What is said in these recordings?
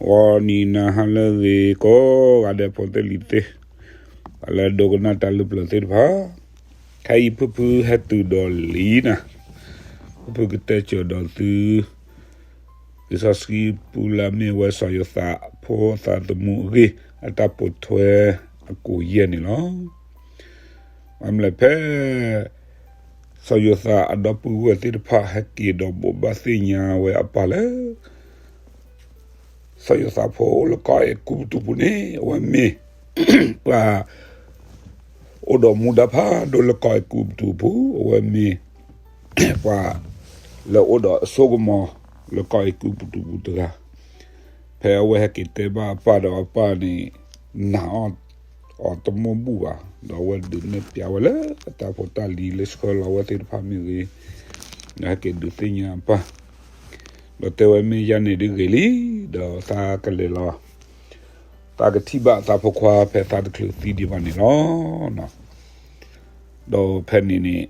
ဂီၤနံၤနၤဟါလၢအဂ့ၤ ကိးဂၤဒဲးဖိသ့ၣ်လံၤသ့ၣ်, ပှၤလၢဒိကနၣ်တၢ်လၢပျၢၤသ့ၣ်တဖၣ်, ခဲအံၤဖုဖုဟဲတုၤဒီးလံနၤ, ဖုဖုကတဲစၢၤဒီးသု လံာ်စီဆှံပူၤလၢအမ့ၢ်ဝဲစီၤယိၤသးဖိအသးသမူအဂ့ၢ် အတၢ်ပိာ်ထွဲအကိာ်ယဲၢ်န့ၣ်လီၤ. မ့ၢ်မနုၤလဲၣ်ဖဲ စီၤယိၤသးအဒီပုၢ်ဝဲၢ်သ့ၣ်တဖၣ်ဟဲက့ၤဒီးဘိးဘၣ်သ့ၣ်ညါဝဲအပၢ်လၢ စီၤယိၤသးဖိအိၣ်လၢကီၢ်အဲၤကူပတူးပူၤန့ၣ် အဝဲမ့ၢ် ပှၤ အိၣ်ဒီးမူဒါဖးဒိၣ်လၢကီၢ်အဲၤကူပတူးပူၤ, အဝဲမ့ၢ် ပှၤ လၢအိၣ်ဒီးအစိကမီၤလၢကီၢ်အဲၤကူပတူးပူၤတဂၤ, ဖဲအဝဲဟဲက့ၤတဲဘၣ်အပၢ်ဒီးအပၢ်န့ၣ် နာ်အီၤ အီၤတမိၢ်ဘူၣ်ဘၣ်, ဒီးအဝဲဒုးနဲၣ်ပျးဝဲလၢတၢ်ဖိတၢ်လံၤလၢဆှၢလီၤအဝဲသ့ၣ်တဖၣ်မ့ၢ်ဂ့ၤ, ဒီးဟဲက့ၤဒုးသ့ၣ်ညါအပၢ်, ဒီးတဲဝဲမ့ၢ်ယၤန့ၣ်ဒုးဂ့ၤလံ, ဒီးသးကလဲၤလီၤ, သးကထံၣ်ဘၣ်သးဖိခွါဖဲသးတချုးသံဒံးဘၣ်န့ၣ်လီၤ. ဒီးဖဲန့ၣ်န့ၣ်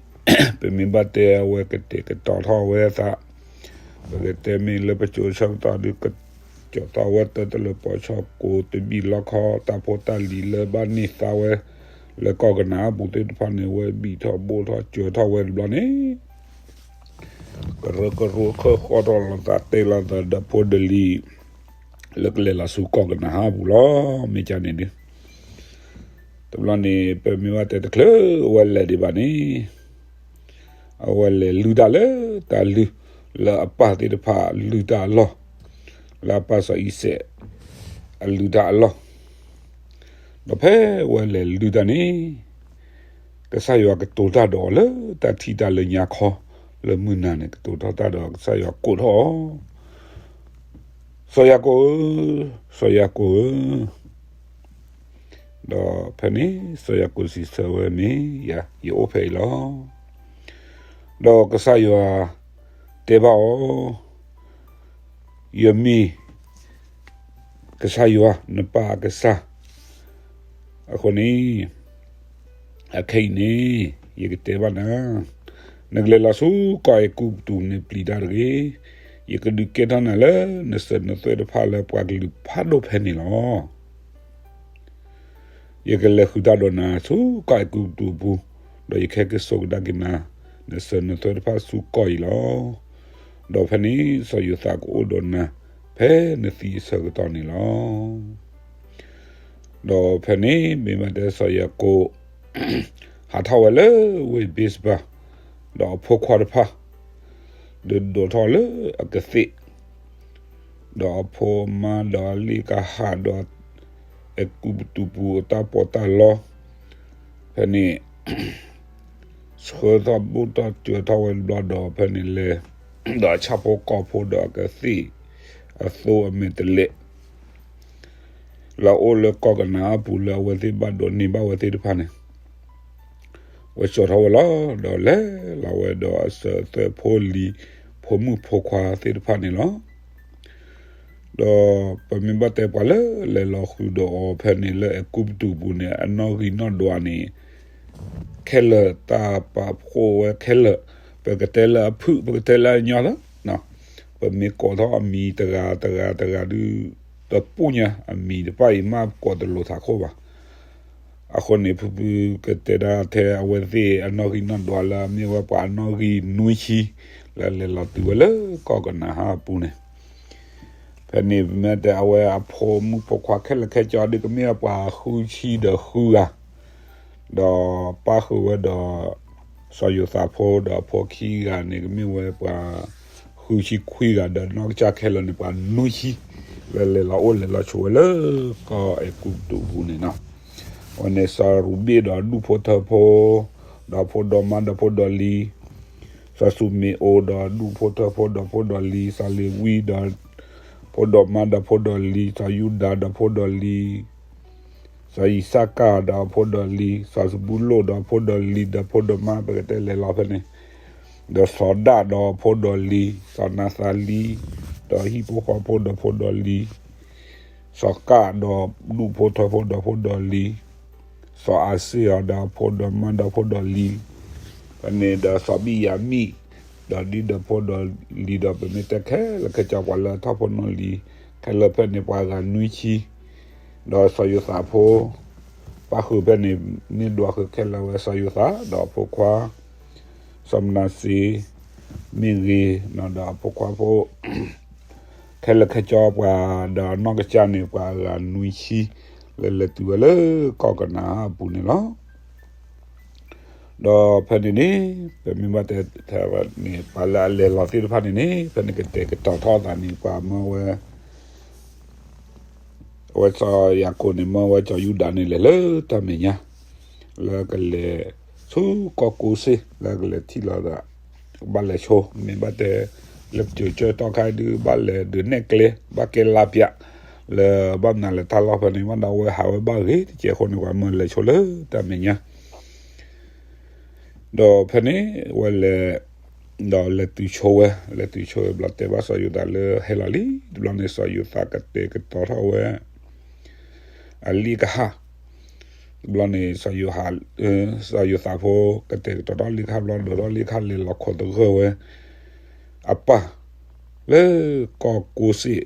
ပမ့ၢ်ဘၣ်တဲအဝဲကတဲာ်ကတီၤထီၣ်ဝဲသး, ပကတဲမ့ၢ်လၢပစိၤဆၢကတီၢ်ဒုး ကစၢၤထီၣ်ဝဲတၢ်တလၢၤပီၤဆီကိးတဘ့ၣ်လီခီ တၢ်ဖိတၢ်လံၤလၢဘၣ်န့ၢ်သါဝဲ လၢကီၢ်ကနၤအပူၤသ့ၣ်တဖၣ်န့ၣ် ဝဲဘံၣ်ထီၣ်ဘိၣ်ထီၣ်စၢၤထီၣ်ဝဲတဘျီန့ၣ် ကရၢကရိခၢၣ်ဃီထီၣ်လီၤသးတဲလီၤသးဒီးဖိဒီးလံၤ လၢကလဲၤလီၤဆူကီၢ်ကနၤအပူၤလီၤ. မ့ၢ်ကန့ၣ်ဒုး တဘျီန့ၣ် ပမ့ၢ်ဘၣ်တဲတချုးအဝဲလဲၤဒံးဘၣ်န့ၣ် အဝဲလဲၤလုၢ်တၢ်လၢတၢ်လုၢ် လၢအပၢ်သ့ၣ်တဖၣ်လုၢ်တၢ်အလီၢ်, လၢအပၢ်စီၤအံၤစဲး အလုၢ်တၢ်အလီၢ်, ဒီးဖဲဝဲလဲၤလုၢ်တၢ်န့ၣ် ကစၢ်ယွၤကတိၤတၢ်ဒီးအီၤလၢတၢ်ထံၣ်တၢ်လၢညါခီ လၢမုၢ်နၤန့ၣ် ကတိၤထီၣ်တၢ်ဒီးကစၢ်ယွၤကိးထီၣ်အီၤ စီၤယၤကိာ်ဧၢ, စီၤယၤကိာ်ဧၢ, ဒီးဖဲန့ၣ် စီၤယၤကိာ်စံးဆၢဝဲမ့ၢ်ယၤ ယအိၣ်ဖဲအံၤလီၤ. ဒီးကစၢ်ယွၤတဲဘၣ်အီၤ, ယမ့ၢ် ကစၢ်ယွၤ နပၢ်အကစၢ်, အဃိန့ၣ် အခဲအံၤန့ၣ် ယကတဲဘၣ်နၤ, နကလဲၤလီၤဆူကီၢ်အဲၤကူပတူးန့ၣ်ပျံၤတၢ်တဂ့ၤ, ယကဒုးကဲထီၣ်နၤလၢနစၢၤနသွဲၣ်တဖၣ်လၢပှၤကလုာ်ဖးဒိၣ်ဖဲန့ၣ်လီၤ. ယကလဲၤဃုာ်တၢ်ဒီးနၤဆူကီၢ်အဲၤကူပတူးအပူၤ, ဒီးယကဟဲက့ၤစိာ်ကဒါက့ၤနၤ, နစၢၤနသွဲၣ်တဖၣ်ဆူကီၢ်အံၤလီၤ. ဒီးဖဲန့ၣ်စီၤယိၤသးကအိၣ်ဒီးနၤ ဖဲနသံအဆၢကတီၢ်န့ၣ်လီၤ. ဒီးဖဲန့ၣ် မ့ၢ်ဘၣ်တဲစီၤယၤကိာ် ဟးထီၣ်ဝဲလၢဝ့ၢ်ဘ့းဘၤ, ဒီးအဖိခွါတဖၣ် ဒုးဒိးထီၣ်လၢအကသ့ၣ်, ဒီးအဖိအမါဒီးအလ့ၣ်ကဟၣ်ဒီး အဲၤကူပတူးပူၤအတၢ်ပီးတၢ်လီ, ဖဲန့ၣ် ဆှၢထီၣ်ဘိၣ်ထီၣ်စၢၤထီၣ်ဝဲတဘျီဒီး ဖဲန့ၣ်လဲၤ ဒီးအဆၣ်ဖိကီၢ်ဖိဒီးအကသ့ၣ်အသိအမဲာ်တလဲး လၢအအိၣ်လၢကီၢ်ကနၤအပူၤလၢအဝဲသ့ၣ်ဘၣ်ဒိးန့ၢ်ဘၣ်ဝဲသ့ၣ်တဖၣ်န့ၣ် ဝဲကၠီၤထီၣ်ဝဲလီၤ. ဒီးလဲၤလီၤဝဲဒီးအစၢၤအသွဲၣ်ဖိလံၤ ဖိမုၣ်ဖိခွါသ့ၣ်တဖၣ်န့ၣ်လီၤ. ဒီးပမ့ၢ်ဘၣ်တဲပှၤလၢလဲၤလီၤဃုာ်ဒီးအီၤဖဲန့ၣ်လၢအဲၤကူပတူးပူၤန့ၣ် အနီၣ်ဂံၢ်နီၣ်ဒွးန့ၣ် ခဲလၢာ်တၢ်ပာ်ဖှိၣ်ဝဲခဲလၢာ်, ပကတဲလၢအဖုၣ် ပကတဲလၢအညီလၢ ပမ့ၢ်ကိးထီၣ်အမံၤတဂၤတဂၤတဂၤဒုး တပူၤညါ အမံၤတဖၣ်အံၤမးပကိးတလိၤထးခိၣ်ဘၣ်. အဃိန့ၣ် ဖုဖုကတဲဒၣ်ထဲအဝဲသ့ၣ်အနီၣ်ဂံၢ်နီၣ်ဒွးလၢအမ့ၢ်ဝဲပှၤအနီၣ်ဂံၢ်နွံဆံ လၢလဲၤလီၤတုၤဝဲလၢကီၢ်ကနၤအပူၤန့ၣ် ဖဲန့ၣ်မ့ၢ်တဲအဝဲအဖိမုၣ်ဖိခွါခဲလၢာ်ခဲဆ့ဒုးကမ့ၢ်ဝဲပှၤဃုဆံဒီးဃုဂၤ, ဒီးပၣ်ဃုာ်ဝဲဒီး စီၤယိၤသးဖိဒီးအဖိခံဂၤန့ၣ် ကမ့ၢ်ဝဲပှၤဃုဆံခွံဂၤ ဒီးနီၢ်ကစၢ်ခဲလၢာ်န့ၣ် ပှၤနွံဆံ လၢလဲၤလီၤအိၣ်လဲၤလီၤဆိးဝဲလၢကီၢ်အဲၤကူပတူးပူၤန့ၣ်လီၤ. အဝဲန့ၣ်စီၤရူၤဘ့ၣ်ဒီးဒူၣ်ဖိထၢဖိ ဒီးဖိဒီးမါဒီးဖိဒီးလံၤ, စီၤၡူၤမ့းအိၣ်ဒီးဒူၣ်ဖိထၢဖိဒီးဖိဒီးလံၤ, စီၤလ့ၤဝံဒီး ဖိဒီးမါဒီးဖိဒီးလံၤ, စီၤယူဒၤဒီးဖိဒီးလံၤ, စီၤယံးစၢ်ကၣ်ဒီးဖိဒီးလံၤ, စီၤစဘူလိၣ်ဒီးဖိဒီးလံၤ ဒီးဖိဒီးမါ ပကတဲလဲၤလီၤဖဲန့ၣ်, ဒီးစီၤဒၣ်ဒီးဖိဒီးလံၤ, စီၤနၤသၤလံ, ဒီးဟံၣ်ဖိဃီဖိဒီးဖိဒီးလံၤ, စီၤကၣ်ဒီးဒူၣ်ဖိထၢဖိဒီးဖိဒီးလံၤ, စီၤအၤစ့ၣ်အီၤဒီးဖိဒီးမါဒီးဖိဒီးလံၤ, ဖဲန့ၣ်ဒီးစီၤဘံၣ်ယၤမံၣ် ဒီးဒ်ဒီးဖိဒီးလံၤဒီး ပမ့ၢ်တဲခဲလၢာ်ခဲဆ့ပှၤလၢအထီၣ်ဖိနီၣ်လံၤ ခဲလၢာ်ဖဲန့ၣ်ပှၤဂၤနွံဆံ, ဒီးစီၤယိၤသးဖိ ပၣ်ဃုာ်ဖဲန့ၣ် မ့ၢ်ဒွးဃုာ်ခဲလၢာ်ဝဲစီၤယိၤသး ဒီးအဖိခွါ စီၤမနၤၡ့ မ့ၢ်ဂ့ၤ, ဒီးအဖိခွါဖိ ခဲလၢာ်ခဲဆ့ပှၤ ဒီးအနီၢ်ကစၢ်န့ၣ် ပှၤဂၤနွံဆံ လၢလဲၤတုၤဝဲလၢကီၢ်ကနၤအၣ်အပူၤန့ၣ်လီၤ. ဒီးဖဲန့ၣ်န့ၣ် ပမ့ၢ်ဘၣ်တဲန့ၣ် ပှၤလၢအလဲၤလီၤသ့ၣ်တဖၣ်န့ၣ်န့ၣ် ဖဲန့ၣ်ကတဲာ်ကတီၤထီၣ်အသးန့ၣ် ပှၤမၢဝဲ အဝဲစီၤယၤကိာ်န့ၣ် မၢဝဲစီၤယူဒၤန့ၣ်လဲၤလၢတၢ်မဲာ်ညါ လၢကလဲၤဆူကီၢ်ကိးစ့ၣ် လၢကလဲၤထံၣ်လိာ်သး ဘၣ်လဲၤဆိ မ့ၢ်ဘၣ်တဲ လၢပစိၤကၢၢ်တီခါဒုး ဘၣ်လဲၤဒုးနဲၣ်ကျဲ ဘၣ်ကဲလါပၠး လၢဘၣ်မနုၤလဲၤတၢ်လီၢ်ဖဲန့ၣ် ဘၣ်ဒီးဝဲဟးဝဲဘၣ်ဂ့ၤတကဲးအဃိန့ၣ် ပှၤမၢလဲၤဆိလၢတၢ်မဲာ်ညါ ဒီးဖဲန့ၣ် ဝဲလဲၤ ဒီးလဲၤတုၤဆိဝဲ လဲၤတုၤဆိဝဲဘျီတဲဘၣ်စီၤယိၤသးလၢဟဲလီၤလံ တဘျီန့ၣ် စီၤယိၤသးကတဲာ်ကတီၤထီၣ်ဝဲ အလံာ်ကဟၣ် တဘျီန့ၣ် စီၤယိၤဟၣ် စီၤယိၤသးဖိ ကတဲာ်ကတီၤထီၣ်လံာ်ကဟၣ်ဘျီ ဒိးထီၣ်လံာ်ကဟၣ်ဘျီ လဲၤလီၤခိးသဂၢၢ်ဝဲ အပၢ် လၢကီၢ်ကိးစ့ၣ်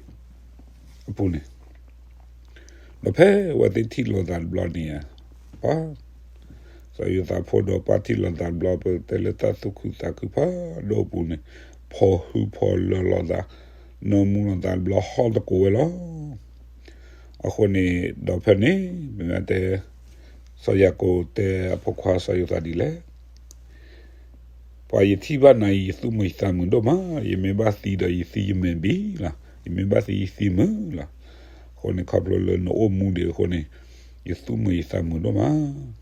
အပူၤန့ၣ် ဒီးဖဲအဝဲသ့ၣ်ထံၣ်လိာ်သးတဘျီန့ၣ်ဧါ ပှၤ စီၤယိၤသးဖိဒီးပၢ်ထံၣ်လိာ်သးတဘျီ ပတဲလၢတၢ်သူၣ်ခုသးခုဖးဒိၣ်အပူၤန့ၣ် ဖီၣ်ဟုဖီၣ်လၢာ်လိာ်သး နၢမူလိာ်သးတဘျီဟီၣ်သကိးဝဲလီၤ. အဃိန့ၣ် ဒီးဖဲန့ၣ် မ့ၢ်တဲ စီၤယၤကိာ်တဲအဖိခွါစီၤယိၤသးဒ်လဲၣ် ပှၤယထံၣ်ဘၣ်နၤအံၤ ယသူၣ်မုာ်ယသးမုာ်ဒိၣ်မး, ယမ့ၢ်ဘၣ်သံဒီးယသံယမဲာ်ဘံၣ်လီၤ, ယမ့ၢ်ဘၣ်သံယသံမုာ်လီၤ. အဃိန့ၣ် ခီဖျိလၢနအိၣ်မူဒံးအဃိန့ၣ် ယသူၣ်မုာ်ယသးမုာ်ဒိၣ်မး.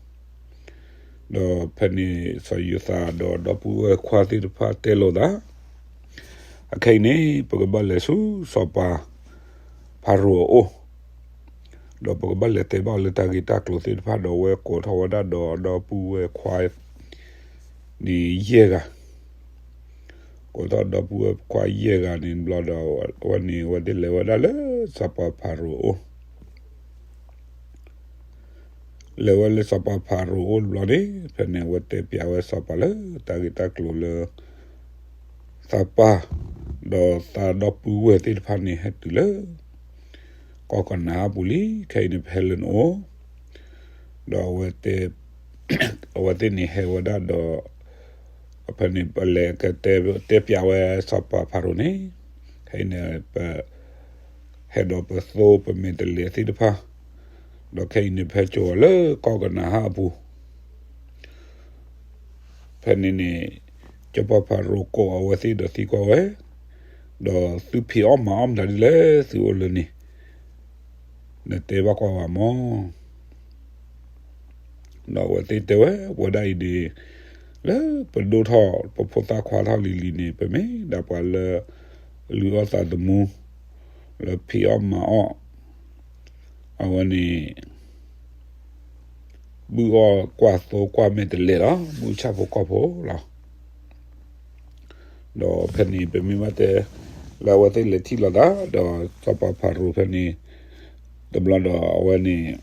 ဒီးဖဲန့ၣ် စီၤယိၤသးဒီးဒီပုၢ်ဝဲၢ်ခွါသ့ၣ်တဖၣ်တဲလိာ်သး အခဲအံၤန့ၣ် ပကဘၣ်လဲၤဆူစီၤပၤဖၤရိၤအအိၣ်, ဒီးပကဘၣ်လဲၤတဲဘၣ်အီၤလၢတၢ်ဂ့ၢ်တၢ်ကျိၤသ့ၣ်တဖၣ် ဒီးအဝဲကိးထီၣ်ဝဲဒၣ်ဒီးဒီပုၢ်ဝဲၢ်ခွါန့ၣ်ယဲၢ်ဂၤ, ကိးထီၣ်ဒီပုၢ်ဝဲၢ်ခွါယဲၢ်ဂၤန့ၣ်ဘျီဒီး အဝဲန့ၣ် အဝဲသ့ၣ်လဲၤဝဲဒၣ်လၢစီၤပၤဖၤရိၤအအိၣ် လဲၤဝဲလၢစီၤပၤဖၤရိၤအအိၣ်တဘျီန့ၣ် ဖဲန့ၣ် အဝဲတဲပျးဝဲစီၤပၤလၢတၢ်ဂ့ၢ်တၢ်ကျိၤလၢ သးပၢ် ဒီးသးဒီပုၢ်ဝဲၢ်သ့ၣ်တဖၣ်န့ၣ် ဟဲတုၤလၢ ကီၢ်ကနၤအပူၤလံ, ခဲအံၤန့ၣ် ပဟဲလၢနအိၣ်, ဒီးအဝဲသ့ၣ်န့ၣ်ဟဲဝဲဒၣ်ဒီး ဖဲန့ၣ် ပလဲၤကတဲပျးဝဲစီၤပၤဖၤရိၤန့ၣ်, ခဲအံၤန့ၣ် ပ ဟဲဒီးပသိပမဲာ်တလဲးသ့ၣ်တဖၣ်, ဒီးခဲအံၤန့ၣ် ပဟဲစိာ်အီၤလၢကီၢ်ကနၤအၣ်အပူၤ, ဖဲန့ၣ်န့ၣ် စီၤပၤဖၤရိၤကိးအဝဲသ့ၣ်ဒီးသံကွၢ်ဝဲ, ဒီးသုဖံးအီၣ်မၤအီၣ်မတၤဒ်လဲၣ် သုအိၣ်လၢန့ၣ်, နတဲဘၣ်ကွၢ်ဘၣ်မး ဒီးအဝဲသ့ၣ်တဲဝဲ ပဝဲဒၣ်အံၤန့ၣ် လၢပဒိၣ်ထီၣ်ပဖိသၣ်ခွါထီၣ်လံၤလံၤန့ၣ် ပမ့ၢ်ဒၣ်ပှၤလၢ လုၢ်အီၣ်သးသမူ လၢဖံးအီၣ်မၤအီၣ် အဝဲန့ၣ် ဘုၣ်အီၣ်ကွၢ်သိကွၢ်မဲာ်တလဲးလီၤ, ဘုၣ်ဆၣ်ဖိကီၢ်ဖိလီၤ. ဒီးဖဲန့ၣ် ပမ့ၢ်ဘၣ်တဲ လၢအဝဲသ့ၣ်လဲၤထံၣ်လိာ်သး ဒီးစီၤပၤဖၤရိၤဖဲန့ၣ် တဘျီဒီးအဝဲန့ၣ်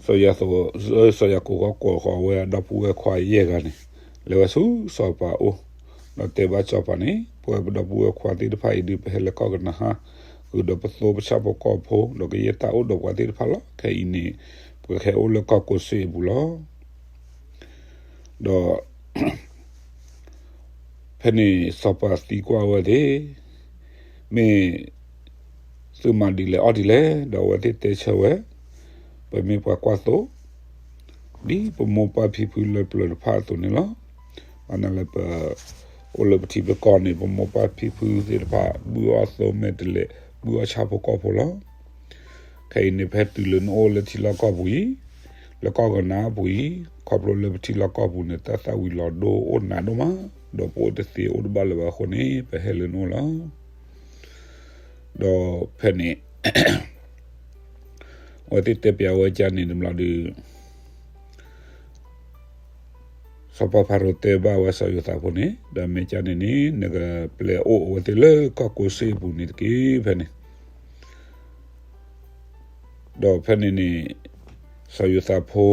စီၤယၤကိာ် စီၤယၤကိာ်ဃီကိးဃီၤဝဲအဒီပုၢ်ဝဲၢ်ခွါယဲၢ်ဂၤန့ၣ် လဲၤဝဲဆူစီၤပၤအအိၣ်, ဒီးတဲဘၣ်စီၤပၤန့ၣ် ပဝဲပဒီပုၢ်ဝဲၢ်ခွါသ့ၣ်တဖၣ်အံၤဒုး ပဟဲလၢကီၢ်ကနၤအၣ် ဃုာ်ဒီးပသိပဆၣ်ဖိကီၢ်ဖိ ဒီးကယဲၢ်တၢ်အိၣ်ဒီးပှၤသ့ၣ်တဖၣ်လီၤ. ခဲအံၤန့ၣ် ပကဟဲအိၣ်လၢကီၢ်ကိးစ့ၣ်အပူၤလီၤ. ဒီး ဖဲန့ၣ်စီၤပၤသံကွၢ်ဝဲသ့ၣ် မ့ၢ်သုမၤဒ်လဲၣ်အီၣ်ဒ်လဲၣ်, ဒီးအဝဲသ့ၣ်တဲဆၢဝဲ, ပမ့ၢ်ပှၤကွၢ်သိ, ဒ်ပမိၢ်ပၢ်ဖံဖုလၢပျၢၤတဖၣ်အသိးန့ၣ်လီၤ. ဘၣ်နၤလၢပ အိၣ်လၢပထံပကီၢ်န့ၣ် ပမိၢ်ပၢ်ဖံဖုသ့ၣ်တဖၣ် ဘုၣ်အီၣ်သိမဲာ်တလဲး ဘုၣ်အီၣ်ဆၣ်ဖိကီၢ်ဖိလီၤ. ခဲအံၤန့ၣ် ပဟဲတုၤလၢနအိၣ်လၢထံလီၢ်ကီၢ်ပူၤအံၤ, လၢကီၢ်ကနၤအပူၤအံၤ, ခီဖျိလၢပထံလီၢ်ကီၢ်ပူၤန့ၣ် တၢ်သၣ်ဝံၤလီၤဒိအိၣ်နးဒိၣ်မး, ဒီးပအိၣ်တသ့အိၣ်တဘၣ်လၢၤဘၣ်အဃိန့ၣ် ပဟဲလၢနအိၣ်လီၤ. ဒီးဖဲန့ၣ် အဝဲသ့ၣ်တဲပျးဝဲကန့ၣ်တဘျီဒီး စီၤပၤဖၤရိၤတဲဘၣ်ဝဲစီၤယိၤသးဖိန့ၣ်, ဒီးမ့ၢ်ကန့ၣ်န့ၣ် နကပျဲအိၣ်အဝဲသ့ၣ်လၢကီၢ်ကိးစ့ၣ်အပူၤန့ၣ်တက့ၢ် ဖဲန့ၣ် ဒီးဖဲန့ၣ်န့ၣ် စီၤယိၤသးဖိ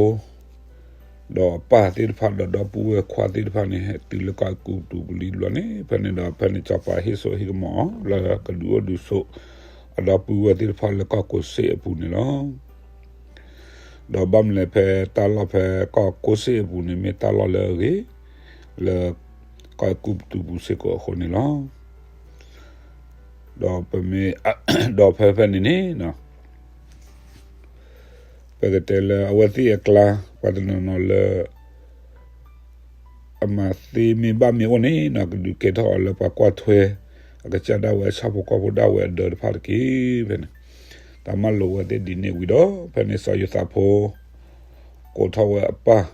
ဒီးအပၢ်သ့ၣ်တဖၣ်ဒီးဒီပုၢ်ဝဲၢ်ခွါသ့ၣ်တဖၣ်န့ၣ် ဟဲတုၤလၢကီၢ်အဲၤကူပတူးပူၤလံဘျီန့ၣ် ဖဲန့ၣ်ဒီးဖဲန့ၣ်စီၤပၤဟ့ၣ်စိဟ့ၣ်ကမီၤအီၤလၢကဒုးအိၣ်ဒုးဆိး အဒီပုၢ်ဝဲၢ်သ့ၣ်တဖၣ်လၢကီၢ်ကိးစ့ၣ်အပူၤန့ၣ်လီၤ. ဒီးဘၣ်မနုၤလဲၣ်ဖဲတၢ်လီၢ်ဖဲကီၢ်ကိးစ့ၣ်အပူၤန့ၣ် မ့ၢ်တၢ်လီၢ်လၢအဂ့ၤ လၢကီၢ်အဲၤကူပတူးပူၤစ့ၢ်ကီးအဃိန့ၣ်လီၤ. ဒီးပမ့ၢ် ဒီးဖဲဖဲန့ၣ်န့ၣ် ပကတဲလၢအဝဲသ့ၣ်အကျါ ပှၤတနီၤနီၤလၢ အမၤသ့မ့ၢ်ဘၣ်မ့ၢ်အိၣ်န့ၣ်နီၤ ကဒုးကဲထီၣ်အီၤလၢပှၤကွၢ်ထွဲ အကစၢ်ဒၣ်ဝဲအဆၣ်ဖိကီၢ်ဖိဒၣ်ဝဲအဒၢတဖၣ်တက့ၢ်. ဖဲန့ၣ် တၢ်မၤလိာ်ဝဲသ့ၣ်ဒ်န့ၣ်ဝံၤဒီး ဖဲန့ၣ်စီၤယိၤသးဖိ ကိးထီၣ်ဝဲအပၢ်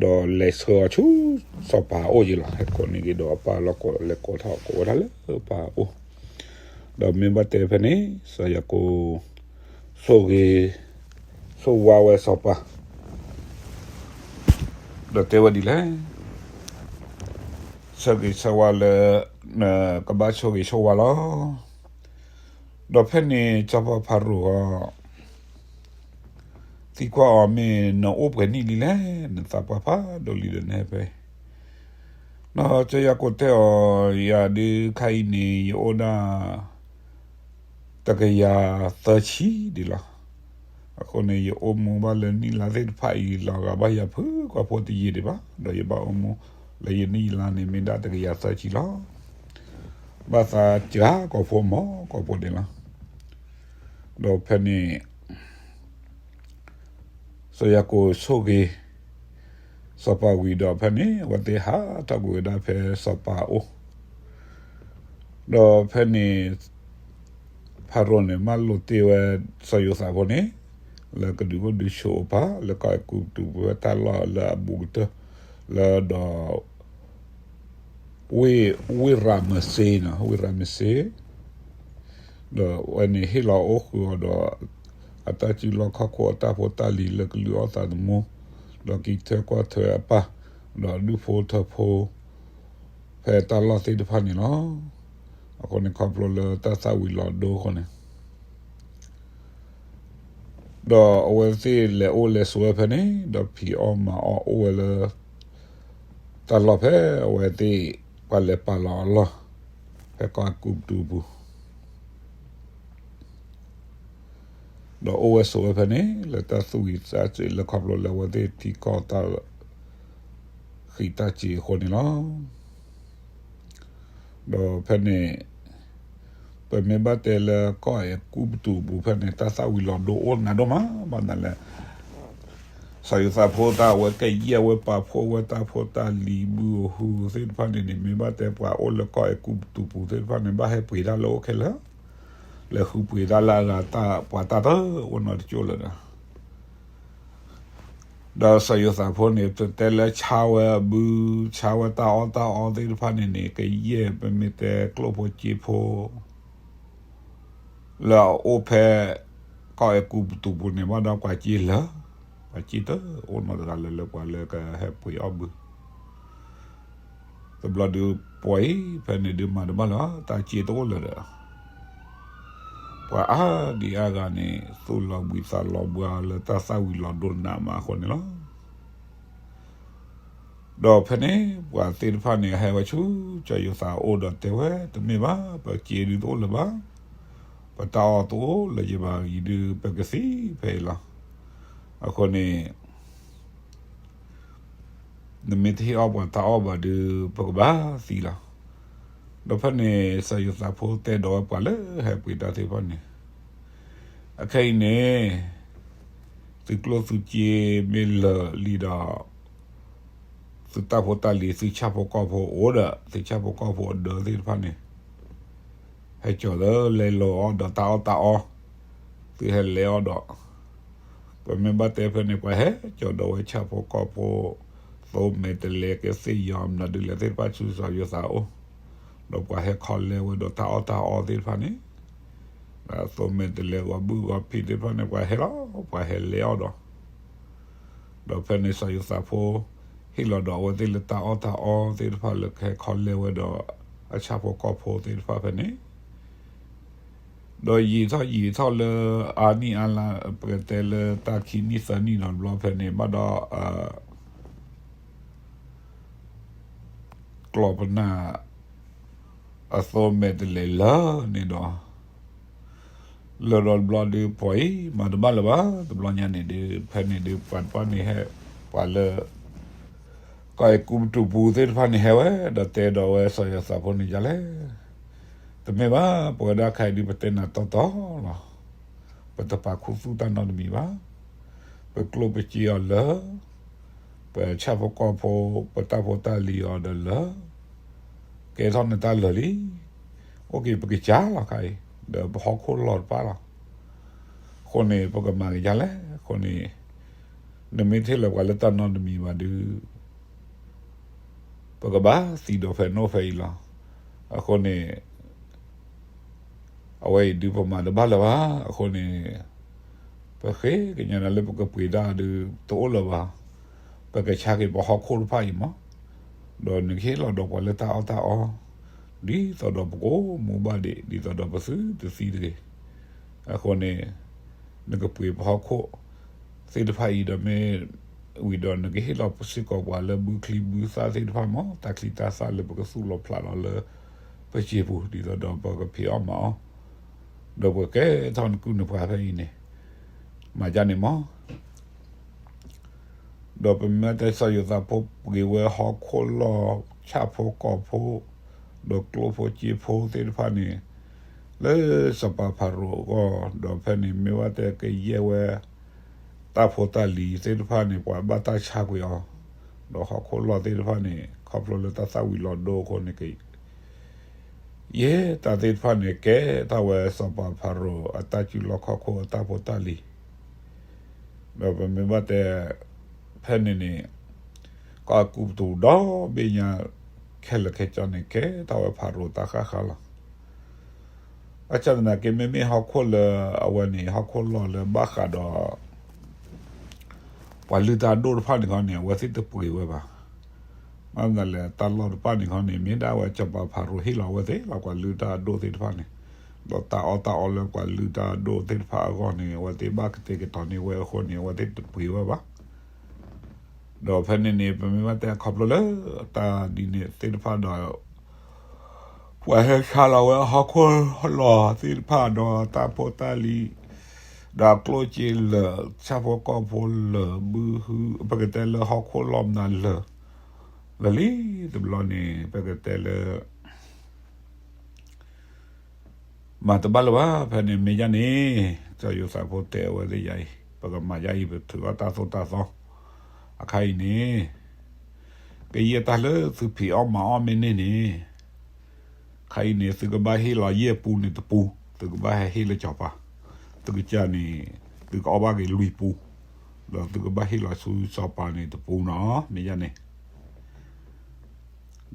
ဒီးလဲၤဆှၢအီၤဆူ စီၤပၤအအိၣ်က့ၤလီၤ. ဟဲကိးန့ၢ်က့ၤဒီးအပၢ်လီၤ ကိးလဲၤကိးထီၣ်ကိးဝဲဒၣ်လၢပၢ်အအိၣ် ဒီးမ့ၢ်ဘၣ်တဲဖဲန့ၣ် စီၤယၤကိာ် ဆိၣ်ဂ့ၤ ဆိၣ်ဝါဝဲစီၤပၤ ဒီးတဲဝဲဒ်လဲၣ်, ဆိၣ်ဂ့ၤဆိၣ်ဝါလၢ နကဘၣ်ဆိၣ်ဂ့ၤဆိၣ်ဝါလီၤ. ဒီးဖဲန့ၣ်စီၤပၤဖၤရိၤဧၢ သံကွၢ်အီၤ မ့ၢ်နအိၣ်ပှဲၤနံၣ်လံလဲၣ်, နသးပှၢ်ဖးဒိၣ်လံဒီးနဟဲဖဲအံၤ. ဒီးစီၤယၤကိာ်တဲအီၤ, ယၤဒုးခါအံၤန့ၣ် ယအိၣ်ဒၣ် တကယၤသၢဆံဒံးလီၤ. အဃိန့ၣ် ယအိၣ်မူဘၣ်လၢနံၣ်လါသ့ၣ်တဖၣ်အံၤ လီၤဂာ်ဘၣ်ယၤဖုၣ်ကိာ်ဖိတယံာ်ဒံးဘၣ်, ဒီးယဘၣ်အိၣ်မူလၢယနံၣ်လါန့ၣ် မ့ၢ်ဒၣ်တကယၤသၢဆံလီၤ. ဘၣ်သးစှၤကိာ်ဖိမီၤကိာ်ဖိန့ၣ်လီၤ. ဒီးဖဲန့ၣ် စီၤယၤကိာ်ဆိၣ်ဂ့ၤ စီၤပၤဝံၤဒီးဖဲန့ၣ် အဝဲသ့ၣ်ဟးထီၣ်ကွံာ်ဝဲဒၣ်ဖဲစီၤပၤအအိၣ်, ဒီးဖဲန့ၣ် ဖၤရိၤန့ၣ် မၢလိာ်တ့ၢ်ဝဲစီၤယိၤသးဖိန့ၣ် လၢကဒုးအိၣ်ဒုးဆိးအပၢ် လၢကီၢ်အဲၤကူပတူးဝဲတၢ်လီၢ်လၢအဘူးကတၢၢ် လၢဒီး ဝ့ၢ်ရၤမစ့နီၤ ဝ့ၢ်ရၤမစ့ ဒီးအဝဲန့ၣ်ဟ့ၣ်လီၤအိၣ်ဃုာ်အီၤဒီး အတၢ်စုလီၢ်ခီၣ်ခိၣ်အတၢ်ဖိတၢ်လံၤလၢကလုၢ်အီၣ်သးသမူ, ဒီးက့ၤထၢကွၢ်ထွဲအပၢ်, ဒီးဒူၣ်ဖိထၢဖိ ဖဲတၢ်လီၢ်သ့ၣ်တဖၣ်န့ၣ်လီၤ. အဃိန့ၣ်ခီဖျိလၢတၢ်သၣ်ဝံၤလီၤဒိအဃိန့ၣ် ဒီးအဝဲသ့ၣ်လဲၤအိၣ်လဲၤဆိးဝဲဖဲန့ၣ် ဒီးဖံးအီၣ်မၤအီၣ်အိၣ်ဝဲလၢ တၢ်လီၢ်ဖဲအဝဲသ့ၣ်ပှၤလဲၤပာ်လီၤအလီၢ် ဖဲကီၢ်အဲၤကူပတူးပူၤ ဒီးအိၣ်ဝဲဆိးဝဲဖဲန့ၣ် လၢတၢ်သူၣ်ဝံၤသးစဲးလၢခီဖျိလၢအဝဲသ့ၣ်ထံကီၢ်တၢ်ဃံးတၢ်စ့ၤအဃိန့ၣ်လီၤ. ဒီးဖဲန့ၣ် ပမ့ၢ်ဘၣ်တဲလၢကီၢ်အဲၤကူပတူးပူၤဖဲန့ၣ် တၢ်သၣ်ဝံၤလီၤဒိအိၣ်နးဒိၣ်မး ဘၣ်မနုၤလဲၣ် စီၤယိၤသးဖိတၢ်အဝဲကယဲၢ်ဝဲပာ်ဖှိၣ်ဝဲတၢ်ဖိတၢ်လံၤဘုဧိၤဟုသ့ၣ်တဖၣ်န့ၣ်န့ၣ် မ့ၢ်ဘၣ်တဲပှၤအိၣ်လၢကီၢ်အဲၤကူပတူးပူၤသ့ၣ်တဖၣ်န့ၣ် ဘၣ်ဟဲပှ့ၤတၢ်လၢအိၣ်ခဲလၢာ်, လဲၤဃုပှ့ၤတၢ်လၢအဂၤတၢ်ပှၤတၢ်တအိၣ်နီတကၠိၢ်လၢၤဒီး ဒီးစီၤယိၤသးဖိန့ၣ် ပတဲလၢဆါဝဲအဘု ဆါဝဲတၢ်အီၣ်တၢ်အီသ့ၣ်တဖၣ်န့ၣ်န့ၣ် ကယဲၢ်ပမ့ၢ်တဲကျိၣ်ဖိစ့ဖိ လၢအအိၣ်ဖဲ ကီၢ်အဲၤကူပတူးပူၤန့ၣ် ဘၣ်ဒီးပှၤစ့လၢာ်, ပှၤစ့တအိၣ်နီတဂၤလၢၤလၢပှၤလၢကဟဲပှ့ၤအီၣ်ဘု တဘျီဒုးပှၤအံၤ ဖဲန့ၣ်ဒုးမၤတဘၣ်လၢၤ တၢ်စ့တအိၣ်လၢၤဒီး ပှၤအါဒံအါဂၤန့ၣ် သူၣ်လီၤဘှံးသးလီၤဘှါလၢတၢ်သၣ်ဝံၤလီၤဒိၣ်နးမးအဃိန့ၣ်လီၤ. ဒီးဖဲန့ၣ် ပှၤသ့ၣ်တဖၣ်န့ၣ် ဟဲဝဲဆူစီၤယိၤသးအအိၣ်ဒီးတဲဝဲ တမ့ၢ်ဘၣ် ပစ့ဒုးတအိၣ်လၢၤဘၣ်, ပတၢ်အီၣ်တအိၣ်လၢၤဘၣ်အံၤဒုး ပကသံဖဲအံၤလီၤ. အဃိန့ၣ် နမ့ၢ်တဟ့ၣ်အီၣ်ပှၤတၢ်အီၣ်ဘၣ်ဒီး ပကဘၣ်သံလီၤ. ဒီးဖဲန့ၣ် စီၤယိၤသးဖိတဲဒီးဝဲပှၤလၢဟဲပှ့ၤတၢ်သ့ၣ်တဖၣ်န့ၣ်, အခဲအံၤန့ၣ် သုကျိၣ်သုစ့မ့ၢ်လၢာ်လံဒီး သုတၢ်ဖိတၢ်လံၤ သုဆၣ်ဖိကီၢ်ဖိအိၣ်ဒီး သုဆၣ်ဖိကီၢ်ဖိအဒၢသ့ၣ်တဖၣ်န့ၣ် ဟဲကၠီၤလၢလဲၤလီၤအီၣ်ဒီးတၢ်အီၣ်တၢ်အီ, သုဟဲလဲၤအီၣ်ဒီး ပမ့ၢ်ဘၣ်တဲဖဲန့ၣ် ပှၤဟဲကၠီၤဒီးဝဲဆၣ်ဖိကီၢ်ဖိ သိမဲာ်တလဲကသ့ၣ်ယီၤမနုၤဒ်လဲၣ်သ့ၣ်တဖၣ်ဆူစီၤယိၤသးအအိၣ်, ဒီးပှၤဟဲခီလဲဝဲဒီးတၢ်အီၣ်တၢ်အီသ့ၣ်တဖၣ်န့ၣ် သိမဲာ်တလဲဂီၤဘုၣ်ဂီၤဖံးသ့ၣ်တဖၣ်န့ၣ် ပှၤဟဲလီၤ ပှၤဟဲလဲၤအီၣ်ဒီး ဒီးဖဲန့ၣ်စီၤယိၤသးဖိ ဟ့ၣ်လီၤဒီးအဝဲသ့ၣ်လၢတၢ်အီၣ်တၢ်အီသ့ၣ်တဖၣ်လၢကဟဲခီလဲဝဲဒီး အဆၣ်ဖိကီၢ်ဖိသ့ၣ်တဖၣ်ဖဲန့ၣ် ဒီးယံာ်ထီၣ်ယံာ်ထီၣ်လၢအါနံၣ်အါလါ ပကတဲလၢတၢ်ခံနံၣ်သၢနံၣ်ဒီးတဘျီဖဲန့ၣ်ဘၣ်ဒီး ကျီၢ်ပနၢ်အသိမဲာ်တလဲၤလၢာ်န့ၣ်ဒီး လၢဒီးတဘျီဒုးပှၤအံၤ မၤတဘၣ်လၢၤဘၣ် တဘျီညါန့ၣ်ဒုး ဖဲန့ၣ်ဒုးပှၤတဖၣ်န့ၣ်ဟဲ ပှၤလၢ ကီၢ်အဲၤကူပတူးပူၤသ့ၣ်တဖၣ်န့ၣ်ဟဲဝဲ ဒီးတဲဒီးဝဲစီၤယိၤသးဖိန့ၣ်ဒ်လဲၣ်, တမ့ၢ်ဘၣ် ပဝဲဒၣ်ခဲအံၤဒုးပတဲနၤတီတီလီၤ. ပတပာ်ခူသူၣ်တၢ်နီတမံၤဘၣ်. ပကျိၣ်ပစ့အီၤလၢာ်, ပဆၣ်ဖိကီၢ်ဖိ ပတၢ်ဖိတၢ်လံၤအီၤဒီးလၢာ်, ကဲထီၣ်နတၢ်လၢာ်လံ. အိၣ်က့ၤပကစၢ်လီၤခါအံၤ ဒီးပဟီၣ်ခိၣ်လီၤတဖၣ်လီၤ. အဃိန့ၣ် ပကမၤက့ၤဒ်လဲၣ်. အဃိန့ၣ် နမ့ၢ်ထဲလၢပှၤလၢတၢ်နီတမံၤဘၣ်ဒုး ပကဘၣ်သံဒီးဖဲနိၣ်ဖဲအံၤလီၤ. အဃိန့ၣ် အဝဲအံၤဒုးပမၤတဘၣ်လၢၤဘၣ်. အဃိန့ၣ် ပဃ့ကညးနၤလၢပကပှ့ၤတၢ်ဒုးတအိၣ်လၢၤဘၣ်. ပကဆါက့ၤပဟီၣ်ခိၣ်တဖၣ်အံၤမး, ဒီးနကဟ့ၣ်လီၤဒီးပှၤလၢတၢ်အီၣ်တၢ်အီ, ဒ်သိးဒီးပကအိၣ်မူဘၣ်ဒံး ဒ်သိးဒီးပသုတသံတဂ့ၤ. အဃိန့ၣ် နကပှ့ၤပဟီၣ်ခိၣ်သ့ၣ်တဖၣ်အံၤဒီးမ့ၢ်ဝံၤဒီး နကဟ့ၣ်လီၤစ့ၢ်ကီးပှၤလၢဘုချံဘုသၣ်သ့ၣ်တဖၣ်မး တၢ်ချံတၢ်သၣ်လၢပကသူၣ်လီၤဖျးလီၤလၢပစံာ်ပူၤ ဒ်သိးဒီးပကဖံးအီၣ်မၤအီၣ်, ဒီးပကကဲထီၣ်နကုၢ်နပှၤဖဲအံၤန့ၣ် မၤဒ်န့ၣ်မး. ဒီးပမ့ၢ်တဲစီၤယိၤသးဖိပှ့ၤဝဲဟီၣ်ခိၣ်လီၢ် ဆၣ်ဖိကီၢ်ဖိ ဒီးကျိၣ်ဖိစ့ဖိသ့ၣ်တဖၣ်န့ၣ် လၢစီၤပၤဖၤရိၤအဂီၢ်, ဒီးဖဲန့ၣ်မ့ၢ်ဘၣ်တဲကယဲၢ်ဝဲ တၢ်ဖိတၢ်လံၤသ့ၣ်တဖၣ်န့ၣ် ပှၤဘၣ်တၢ်ဆါကွံာ်အီၤ, ဒီးဟီၣ်ခိၣ်လီၢ်သ့ၣ်တဖၣ်န့ၣ် ခီဖျိလၢတၢ်သၣ်ဝံၤလီၤဒိအဃိန့ၣ် က ယဲၢ်တၢ်သ့ၣ်တဖၣ်န့ၣ် ကဲထီၣ်ဝဲစီၤပၤဖၤရိၤအတၢ်စုလီၢ်ခီၣ်ခိၣ်အတၢ်ဖိတၢ်လံၤ, ဒီးပမ့ၢ်ဘၣ်တဲ ဖဲန့ၣ်န့ၣ် ကီၢ်အဲၤကူပတူးဒီဘ့ၣ်ညါ ခဲလၢာ်ခဲဆ့န့ၣ် ကဲထီၣ်ဝဲဖၤရိၤတၢ်ဃၣ်ဃၣ်လီၤ. ဘၣ်ဆၣ်သနာ်က့ မ့မ့ၢ်ဟီၣ်ခိၣ်လၢအဝဲန့ၣ် ဟီၣ်ခိၣ်လီၢ်လၢဘၣ်ဃးဒီး ပှၤလုၢ်တၢ်အဒိၣ်တဖၣ်န့ၣ်ခီန့ၣ် အဝဲသ့ၣ်တပှ့ၤဝဲဘၣ်. မ့ၢ်ဒ်လဲၣ် တၢ်လီၢ်တဖၣ်န့ၣ်ခီန့ၣ် မ့ၢ်ဒၣ်ဝဲစီၤပၤဖၤရိၤဟ့ၣ်လီၤအဝဲသ့ၣ်လီၤ ပှၤလုၢ်တၢ်အဒိၣ်သ့ၣ်တဖၣ်န့ၣ်, ဒီးတၢ်အီၣ်တၢ်အီလၢပှၤလုၢ်တၢ်အဒိၣ်သ့ၣ်တဖၣ်အဂီၢ်န့ၣ် အဝဲသ့ၣ်ဘၣ်ကတဲာ်ကတီၤန့ၢ်ဝဲအဃိန့ၣ် အဝဲသ့ၣ်တပှ့ၤဝဲဘၣ်. ဒီးဖဲန့ၣ်န့ၣ် ပမ့ၢ်ဘၣ်တဲခီဖျိလၢတၢ်ဒ်န့ၣ်သ့ၣ်တဖၣ်ဒီး ပှၤဟဲဆါလီၤဝဲဟီၣ်ခိၣ်လီၢ်သ့ၣ်တဖၣ်ဒီးတၢ်ဖိတၢ်လံၤ, ဒီးအကျိၣ်စ့လၢာ် ဆၣ်ဖိကီၢ်ဖိလၢာ် ဘုဟု ပကတဲလၢဟီၣ်ခိၣ်လီၢ်မနုၤလၢာ်, လၢာ်လံတဘျီန့ၣ် ပကတဲလၢ မၤတဘၣ်လၢၤဘၣ် ဖဲန့ၣ်မ့ၢ်ဒ်န့ၣ်, စီၤယိၤသးဖိတဲအဝဲသ့ၣ်ယၤအံၤ ပကမၤဒ်အံၤ ပထုးအီၣ်တၢ်သိၣ်တၢ်သီ, အခါအံၤန့ၣ် ကယဲၢ်တၢ်လၢသုဖံးအီၣ်မၤအီၣ်မ့ၢ်န့ၢ်န့ၣ်, အခါအံၤန့ၣ် သုကဘၣ်ဟ့ၣ်လီၤယဲၢ်ပူန့ၣ်တပူ, သုကဘၣ်ဟဲဟ့ၣ်လၢစီၤပၤ, သုကစၢ်န့ၣ် သုကအီၣ်ဘၣ်က့ၤလွံၢ်ပူ, ဒီးသုကဘၣ်ဟ့ၣ်လီၤဆူစီၤပၤန့ၣ်တပူနီၤ, မ့ၢ်ဒ်န့ၣ်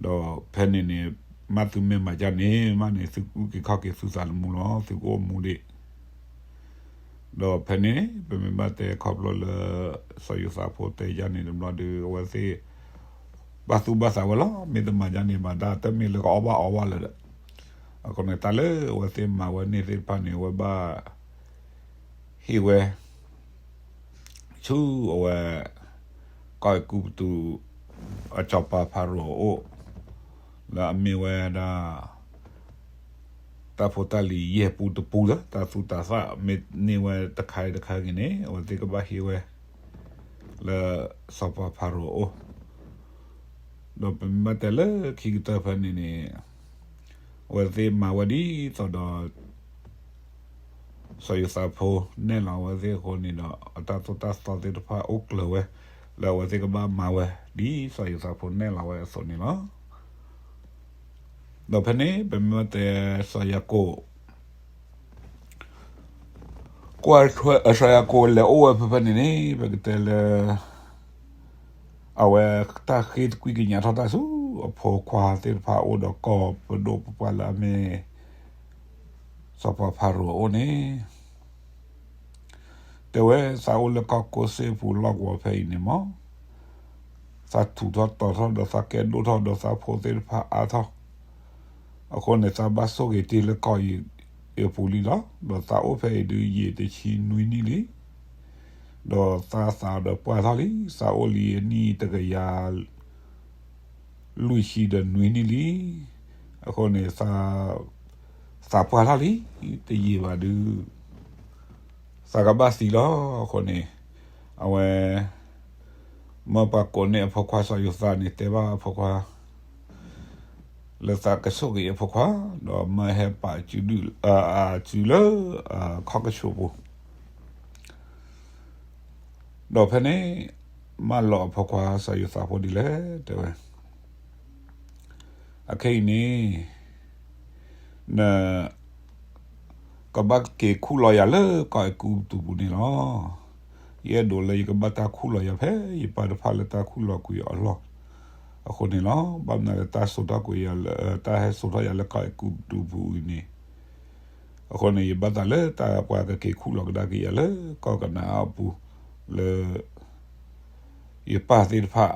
ဒီးဖဲန့ၣ်န့ၣ် မ့ၢ်သုမ့ၢ်မၤဒ်န့ၣ် မ့ၢ်န့ၣ် သုကအုၣ်က့ၤခီၣ်က့ၤသုသးသမူလီၤ, သုကအိၣ်မူဒံး. ဒီးဖဲန့ၣ် ပမ့ၢ်ဘၣ်တဲခီဖျိလၢ စီၤယိၤသးဖိတဲယၤန့ၣ်တဘျီဒီး အဝဲသ့ၣ် ဘၣ်သူၣ်ဘၣ်သးဝဲလီၤ, မ့ၢ်တမၤဒ်န့ၣ်ဘၣ် တၢ်တမ့ၢ်လၢကအီၣ်ဘၣ်အီဘၣ်လၢၤဒီး, အဃိန့ၣ် တၢ်လၢအဝဲသ့ၣ်မၤဝဲန့ၣ်သ့ၣ်တဖၣ်န့ၣ် အဝဲဘၣ် ဟ့ၣ်ဝဲ ဆူအဝဲ ကီၢ်အဲၤကူပတူး အစီၤပၤဖၤရိၤအအိၣ် လၢအမ့ၢ်ဝဲဒၣ် တၢ်ဖိတၢ်လံၤယဲၢ်ပူတပူလၢ တၢ်သူၣ်တၢ်သၣ်မ့ၢ်န့ၢ်ဝဲတခါအံၤတခါဂ့ၤန့ၣ် အဝဲသ့ၣ်ကဘၣ်ဟ့ၣ်ဝဲ လၢစီၤပၤဖၤရိၤအအိၣ် ဒီးပမ့ၢ်ဘၣ်တဲလၢခံကတၢၢ်ဖဲန့ၣ်န့ၣ် အဝဲသ့ၣ်မၤဝဲဒ်သိးဒီး စီၤယိၤသးဖိနဲၣ်လီၤအဝဲသ့ၣ်အဃိန့ၣ်ဒီး အတၢ်သိၣ်တၢ်သီသ့ၣ်တဖၣ်အိၣ်ကျၢၤဝဲ လၢအဝဲသ့ၣ်ကဘၣ်မၤဝဲ ဒ်စီၤယိၤသးဖိနဲၣ်လီၤဝဲအသိးန့ၣ်လီၤ. ဒီးဖဲန့ၣ် ပမ့ၢ်တဲစီၤယၤကိာ် ကွၢ်ထွဲ စီၤယၤကိာ်လဲၤအိၣ်ဝဲဖဲဖဲန့ၣ်န့ၣ် ပကတဲလၢ အဝဲတၢ်ဃ့တကွံကညးထီၣ်တၢ်ဆူ အဖိခွါသ့ၣ်တဖၣ်အအိၣ်ဒီးကီၢ်ပဒိၣ်ပပှၢ်လၢအမ့ၢ် စီၤပၤဖၤရိၤအအိၣ်န့ၣ် တဲဝဲ သးအိၣ်လၢကီၢ်ကိးစ့ၢ်ပူၤလီၢ်ကဝီၤဖဲအံၤန့ၣ်မး သးထူးထီၣ်တီၤထီၣ်ဒီးသးကဲဒိၣ်ထီၣ်ဒီးသးဖိသ့ၣ်တဖၣ်အါထီၣ် အဃိန့ၣ် သးဘၣ်ဆိၣ်ဂ့ၤတ့ၢ်လၢကီၢ်အံၤ အပူၤလံလီၤ. ဒီးသးအိၣ်ဖဲအံၤဒုးယံာ်တဆံနွံနံၣ်လံ. ဒီးသးသးဒီးပှၢ်ထီၣ်လံ, သးအိၣ်လံအနံၣ်တကယၤ လွံၢ်ဆံဒီးနွံနံၣ်လံ. အဃိန့ၣ် သးပှၢ်ထီၣ်လံ, တယံာ်ဘၣ်ဒုး သးကဘၣ်သံလီၤ. အဃိန့ၣ် အဝဲ မၢပှၤကိးန့ၢ်အဖိခွါစီၤယိၤသးန့ၣ် တဲဘၣ်အဖိခွါ လၢသးကဆိၣ်ဂ့ၤအဖိခွါ, ဒီးမၢဟဲပာ်စုဒုၣ် အစုလၢ ခီၣ်ကဆူးပူၤ, ဒီးဖဲန့ၣ် မၢလီၤအဖိခွါစီၤယိၤသးဖိဒ်လဲၣ် တဲဝဲ, အခဲအံၤန့ၣ် န ကဘၣ်က့ၤခူၣ်လီၤယၤလၢကီၢ်အဲၤကူပတူးပူၤန့ၣ်လီၤ. ယအဲၣ်ဒိးလၢယကဘၣ်တၢ်ခူၣ်လီၤယၤဖဲယပၢ်တဖၣ်လၢတၢ်ခူၣ်လီၤကွံာ်အီၤအလီၢ်အဃိန့ၣ်လီၤ. ဘၣ်မနုၤလၢတၢ်စိာ်ထီၣ်ကွံာ်ယၤလၢ တၢ်ဟဲစိာ်ထီၣ်ယၤလၢကီၢ်အဲၤကူပတူးပူၤအံၤန့ၣ် အဃိန့ၣ် ယဘၣ်သးလၢတၢ်ပှၤကက့ၤခူၣ်လီၤကဒါက့ၤယၤလၢကီၢ်ကနၤအၣ်အပူၤ လၢ ယပၢ်သ့ၣ်တဖၣ်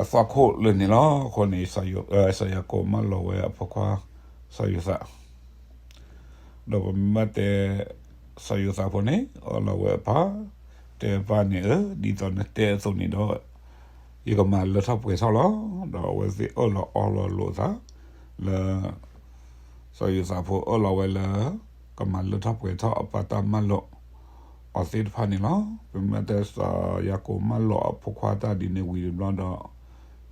အသွၣ်ခိၣ်လၢန့ၣ်လီၤ. အဃိန့ၣ် စီၤယၤကိာ်မၢလီၤဝဲအဖိခွါ စီၤယိၤသး, ဒီးပမ့ၢ်ဘၣ်တဲ စီၤယိၤသးဖိန့ၣ် အၢၣ်လီၤဝဲအပၢ်, တဲပၢ်န့ၣ်ဧၢ, ဒ်သိးနတဲအသိးန့ၣ်ဒီး ယကမၤလၢထီၣ်ပှဲၤထီၣ်လီၤ. ဒီးအဝဲသ့ၣ်အၢၣ်လီၤအီလီၤလိာ်သး လၢ စီၤယိၤသးဖိအၢၣ်လီၤဝဲလၢ ကမၤလၢထီၣ်ပှဲၤထီၣ်အပၢ်တၢ်မၢလီၤအီၤသ့ၣ်တဖၣ်န့ၣ်လီၤ. ပမ့ၢ်တဲစီၤယၤကိာ်မၢလီၤအဖိခွါတၢ်ဒ်န့ၣ်ဝံၤတဘျီဒီး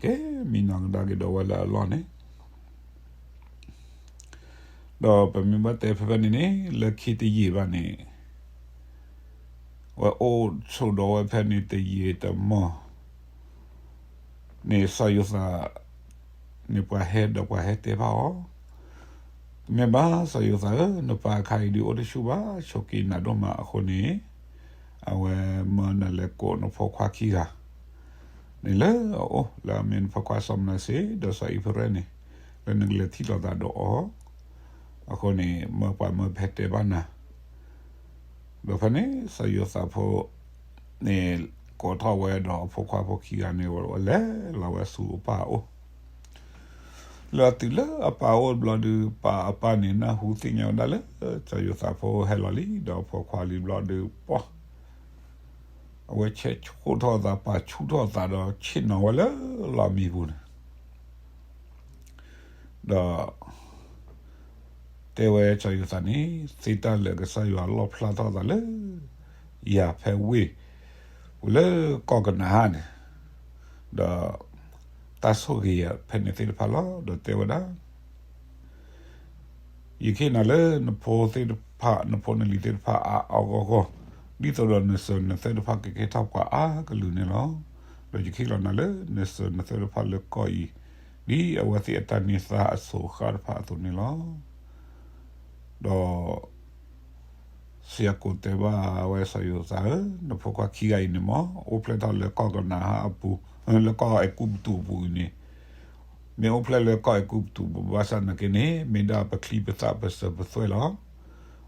ကဲမံနီၤကဒါက့ၤဒီးဝဲလၢအလီၢ်န့ၣ် ဒီးပမ့ၢ်ဘၣ်တဲဖဲဖဲန့ၣ်န့ၣ် လၢခံတယံာ်ဘၣ်န့ၣ် ဝဲအိၣ်ဆိးဒီးဝဲဖဲန့ၣ်တယံာ်တမီၢ် န့ၣ်စီၤယိၤသး န့ၣ်ပှၤဟဲဒီးပှၤဟဲတဲဘၣ်အီၤ, မ့ၢ်ဘၣ်စီၤယိၤသးဧၢ, နပၢ်အခါအံၤဒုးအိၣ်တဆူၣ်ဘၣ်, ဆိးက့နးဒိၣ်မးအဃိန့ၣ် အဝဲမၢနၤလဲၤကိးနဖိခွါခံဂၤ န့ၣ်လၢအအိၣ်လၢအမ့ၢ်နဖိခွါစီၤမနၤၡ့ ဒီးစီၤအံးဖရဲၣ်န့ၣ် လၢနကလဲၤထံၣ်လိာ်သးဒီးအီၤ, အဃိန့ၣ် မၢပှၤမၢဖဲတဲဘၣ်နၤ ဒီးဖဲန့ၣ် စီၤယိၤသးဖိ န့ၣ် ကိးထီၣ်ဝဲဒီးအဖိခွါဖိခံဂၤန့ၣ် ဝဲလဲၤလီၤဝဲဆူအပၢ်အအိၣ်, လၢအတုၤလၢအပၢ်အအိၣ်တဘျီဒုး ပၢ်အပၢ်န့ၣ် နၢ်ဟူသ့ၣ်ညါဝဲဒၣ်လၢ စီၤယိၤသးဖိဟဲလီၤလံ ဒီးအဖိခွါလံဘျီဒုး ပှၤ အဝဲဆဲးဆူၣ်ထီၣ်သး ပာ်ဆူၣ်ထီၣ်သးဒီးဆ့ၣ်နီၤဝဲလၢလီၢ်မံပူၤန့ၣ် ဒီး တဲဝဲစီၤယိၤသးန့ၣ် သ့တၢ်လၢာ်ကစၢ်ယွၤလီၣ်ဖျါထီၣ်သးလၢ ယၤဖဲဝ့ၢ် ပူၤလၢကီၢ်ကနၤဧၣ်န့ၣ်, ဒီး တၢ်ဆိၣ်ဂ့ၤယၤဖဲန့ၣ်သ့ၣ်တဖၣ်လီၤ. ဒီးတဲဝဲဒၣ် ယကဟ့ၣ်နၤလၢနဖိသ့ၣ်တဖၣ် နဖိနလံၤသ့ၣ်တဖၣ်အါအါဂီၢ်ဂီၢ်, ဒ်သိးဒီးနစၢၤနသွဲၣ်တဖၣ်ကကဲထီၣ်ပှၤအါကလုာ်န့ၣ်လီၤ. ဒီးယကဟ့ၣ်လီၤနၤလၢ နစၢၤနသွဲၣ်တဖၣ်လၢကီၢ်အံၤ, ဒ်အဝဲသ့ၣ်အတၢ်န့ၢ်သါအစိၤအဃၣ်တဖၣ်အသိးန့ၣ်လီၤ. ဒီး စီၤယၤကိာ်တဲဘၣ်ဝဲစီၤယိၤသးဧၢ, နဖိခွါခံဂၤအံၤန့ၣ်မ့ၢ် အိၣ်ဖျဲၣ်ထီၣ်လၢကီၢ်ကနၤဧၣ်အပူၤ, လၢကီၢ်အဲၤကူပတူးအပူၤအံၤန့ၣ်, မ့ၢ်အိၣ်ဖျဲၣ်လၢကီၢ်အဲၤကူပတူးပူၤဘၣ်ဆၣ်နာ်က့န့ၣ် မ့ၢ်ဒၣ်ပချံပသၣ်ပစၢၤပသွဲၣ်လီၤ.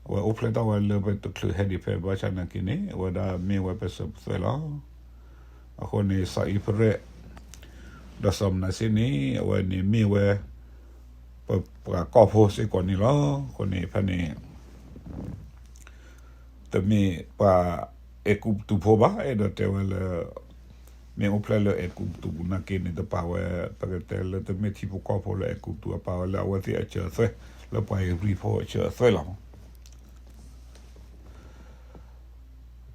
အဝဲအိၣ်ဖျဲၣ်ထီၣ်ဝဲလၢပတချုးဟဲဒံးဖဲဘၣ်ဆၣ်နာ်က့န့ၣ် အဝဲဒၣ်မ့ၢ်ဝဲပစၢၤပသွဲၣ်လီၤ. အဃိန့ၣ် စီၤအံးဖရဲၣ် ဒီးစီၤမနၤၡ့န့ၣ် အဝဲန့ၣ်မ့ၢ်ဝဲ ပပှၤကီၢ်ဖိစ့ၢ်ကီးန့ၣ်လီၤ. အဃိန့ၣ်ဖဲန့ၣ် တမ့ၢ်ပှၤအဲၤကူပတူးဖိဘၣ်, အဲၣ်ဒိးတဲဝဲလၢ မ့ၢ်အိၣ်ဖျဲၣ်လၢအဲၤကူပတူးပူၤနာ်က့န့ၣ် တပာ်ဝဲ ပကတဲလၢတမ့ၢ်ထံဖိကီၢ်ဖိလၢအဲၤကူပတူး အပာ်ဝဲလၢအဝဲသ့ၣ်အစၢၤအသွဲၣ် လၢပှၤဧ့ၤဘြံၤဖိအစၢၤအသွဲၣ်လီၤ.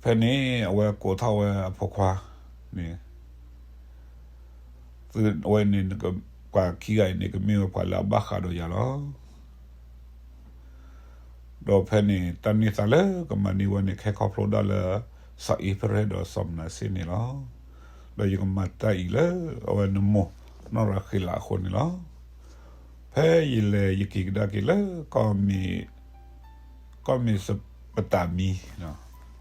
ဖဲန့ၣ် အဝဲကိးထီၣ်ဝဲအဖိခွါန့ၣ် သုဝဲန့ၣ် ပှၤခံဂၤအံၤန့ၣ် ကမ့ၢ်ဝဲပှၤလၢအဘၣ်ဃးဒီးယၤလီၤ. ဒီးဖဲန့ၣ် တၢ်န့ၢ်သါလၢကမၤန့ၢ်ဝဲန့ၣ် ခဲခီဖျိဒၣ်လၢ စီၤအံးဖရဲၣ်ဒီးစီၤမနၤၡ့န့ၣ်လီၤ. ဒီးယကမၤတၢ်အံၤလၢ အဝဲနမိၢ်နီၢ်ရၤဃ့လးအဃိန့ၣ်လီၤ. ဖဲယလဲၤယက့ၤကဒါက့ၤလၢ ကီၢ်မ့ၢ်စပတၤမံ,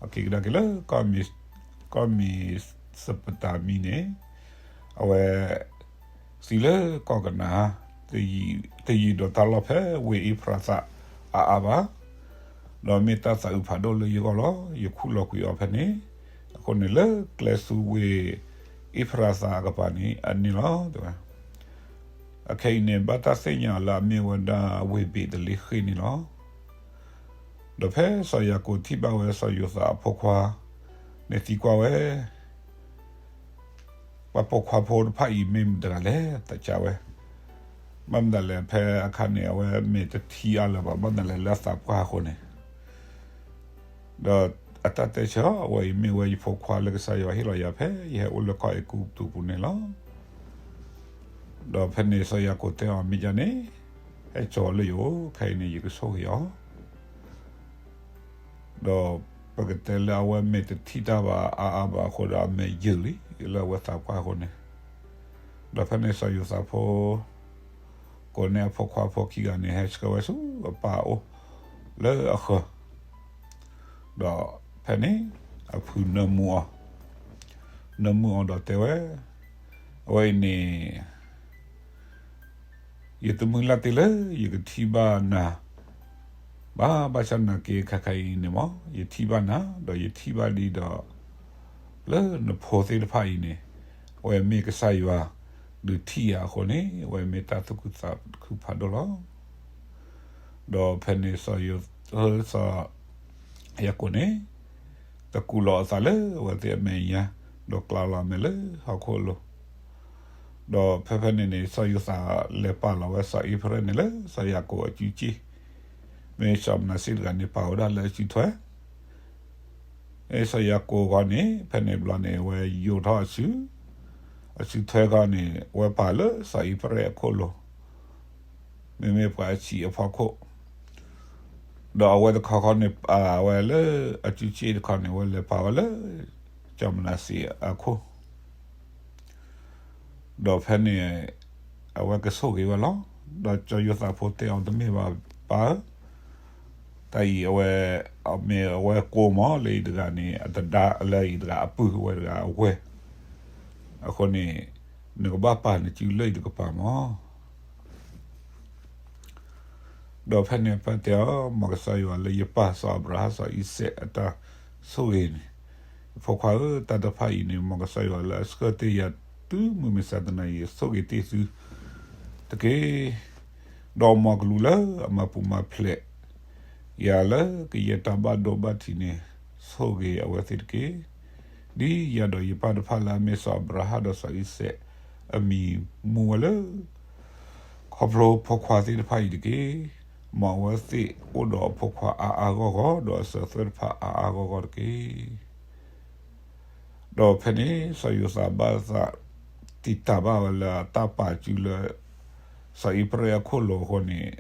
အက့ၤကဒါက့ၤလၢ ကီၢ်မ့ၢ်စပတၤမံန့ၣ် အဝဲ သံလၢကီၢ်ကနၤဧၣ်, တယံာ်ဒီးတၢ်လီၢ်ဖဲဝ့ၢ်အ့ဖရးသးအါအါဘၣ်, ဒီးမ့ၢ်တၢ်သးအုးဖးဒိၣ်လၢယဂီၢ်လီၤ. ယခူၣ်လီၤကွံာ်အီၤဖဲန့ၣ်, အဃိန့ၣ်လၢကျဲဆူဝ့ၢ်အ့ဖရးသးအကပၤန့ၣ် အန့ၣ်လီၤ. အခဲအံၤန့ၣ် ဘၣ်တၢ်သ့ၣ်ညါအီၤလၢအမ့ၢ်ဝဲဒၣ်ဝ့ၢ်ဘ့းသလ့ဃ့ၣ်န့ၣ်လီၤ. ဒီးဖဲစီၤယၤကိာ်ထံၣ်ဘၣ်ဝဲစီၤယိၤသးအဖိခွါန့ၣ်သံကွၢ်ဝဲ, ပှၤပိာ်ခွါဖိတဖၣ်အံၤမ့ၢ်မတၤတဂၤလဲၣ် သးစၢ်ဝဲ, ဘၣ်မနုၤလဲၣ် ဖဲအခါန့ၣ် အဝဲမ့ၢ်တထံၣ်အါလၢၤဘၣ် ဘၣ်မနုၤလဲၣ်လၢအသးပှၢ်အဃိန့ၣ် ဒီးအတၢ်တဲဆၢ အဝဲအံၤမ့ၢ်ဝဲယဖိခွါလၢကစၢ်ယွၤဟ့ၣ်လီၤယၤဖဲယဟဲအိၣ်လၢကီၢ်အဲၤကူပတူးပူၤန့ၣ်လီၤ. ဒီးဖဲန့ၣ်စီၤယၤကိာ်တဲအီၤ မ့ၢ်ဒ်န့ၣ် ဟဲစိာ်လၢယအိၣ် ခဲအံၤန့ၣ် ယကဆိၣ်ဂ့ၤအီၤ ဒီးပကတဲလၢအဝဲမ့ၢ်တထံၣ်တၢ်ဘၣ်အါအါဘၣ်အဃိဒီး အမဲာ်ယုာ်လံလၢအဝဲသးပှၢ်အဃိန့ၣ်, ဒီးဖဲန့ၣ်စီၤယိၤသးဖိ ကိးန့ၢ်အဖိခွါဖိခံဂၤန့ၣ် ဟဲဆှၢဝဲဆူအပၢ်အအိၣ်လၢအဃၢၤ, ဒီးဖဲန့ၣ် အဖုနၢမူအီၤ, နၢမူအီၤဒီးတဲဝဲ, အဝဲအံၤန့ၣ် ယတမုၢ်လၢ်တ့ၢ်လၢယကထံၣ်ဘၣ်နၤဘၣ်, ဘၣ်ဆၣ်နာ်က့ ခဲခါအံၤန့ၣ်မ့ၢ် ယထံၣ်ဘၣ်နၤ ဒီးယထံၣ်ဘၣ်ဒ်ဒီး လၢနဖိသ့ၣ်တဖၣ်အံၤန့ၣ် အဝဲမ့ၢ်ကစၢ်ယွၤဒုးထံၣ်ယၤအဃိန့ၣ် အဝဲမ့ၢ်တၢ်သူၣ်ခုသးခုဖးဒိၣ်လီၤ. ဒီးဖဲန့ၣ်စီၤယိၤ, စီၤယၤကိာ်န့ၣ် တကူးလီၤအသးလၢအဝဲသ့ၣ်အမဲာ်ညါ, ဒီးကျါလီၤအမဲာ်လၢဟီၣ်ခိၣ်အလိၤ, ဒီးဖဲဖဲန့ၣ်န့ၣ် စီၤယိၤသးလဲၤပာ်လီၤဝဲစီၤအံၣ်ဖရ့ၣ်န့ၣ်လၢစီၤယၤကိာ်အစုစ့ၣ်, မ့ၢ်စီၤမနၤစ့ၣ်တဂၤန့ၣ် ပာ်ဝဲဒၣ်လၢအစုထွဲ မ့ၢ်စီၤယၤကိာ်ခီန့ၣ် ဖဲန့ၣ်ဘျီန့ၣ် အဝဲယိးထီၣ်အစု, အစုထွဲခီန့ၣ် အဝဲပာ်လၢစီၤအံၣ်ဖရ့ၣ်အခိၣ်လိၤ, မ့မ့ၢ်ပှၤအဆံးအဖီခိၣ်, ဒီးအဝဲတခီခီန့ၣ် အဝဲလၢအစုစ့ၣ်တခီန့ၣ် အဝဲလဲၤပာ်ဝဲလၢ စီၤမနၤစ့ၣ်အခိၣ် ဒီးဖဲန့ၣ် အဝဲကဆိၣ်ဂ့ၤဝဲလီၤ. ဒီးစီၤယိၤသးဖိတဲအီၤ တမ့ၢ်ဘၣ်ပၢ်ဧၢ, တၢ်အံၤအဝဲ မ့ၢ်အဝဲကိးမးလၢအံၤတဂၤန့ၣ် အတဒါလၢအံၤတဂၤအပုၢ်ဝဲတဂၤအဝဲၢ်, အဃိန့ၣ် နကဘၣ်ပာ်နစုလၢအံၤတကပၤမး ဒီးဖဲန့ၣ်ပၢ်တဲအီၤ, မ်ကစၢ်ယွၤလၢယပၢ်စီၤအၤဘြၤဟၣ်စီၤအံၤစဲးအတၢ်ဆိၣ်ဂ့ၤန့ၣ်, ဖိခွါဧၢ, တၢ်တဖၣ်အံၤန့ၣ် မ်ကစၢ်ယွၤလၢအဆှၢတ့ၢ်ယၤတုၤမုၢ်မဆါတနံၤအံၤ ဆိၣ်ဂ့ၤတ့ၢ်သုတက့ၢ်. ဒီးမ်အကလူးလၢအမၤပူၤမၤဖျဲးယၤလၢကယဲၢ်တၢ်ဘၣ်ဒိဘၣ်ထံးန့ၣ် ဆိၣ်ဂ့ၤအဝဲသ့ၣ်တက့ၢ်. ဒ်ယၤဒီးယပၢ်တဖၣ်လၢအမ့ၢ်စီၤအၤဘြၤဟၣ်ဒီးစီၤအံၤစဲးအမံၤမူဝဲလၢ ခီဖျိဖိခွါသ့ၣ်တဖၣ်အံၤတက့ၢ်. မ်အဝဲသ့ၣ်အိၣ်ဒီးအဖိခွါအါအါဂီၢ်ဂီၢ် ဒီးအစၢၤသွဲၣ်တဖၣ်အါအါဂီၢ်ဂီၢ်တက့ၢ်. ဒီးဖဲန့ၣ် စီၤယိၤသးဘၣ်သးတံာ်တာ်ဘၣ်ဝဲလၢအတၢ်ပာ်စုလၢ စီၤအံၣ်ဖရ့ၣ်အခိၣ်လိၤအဃိန့ၣ်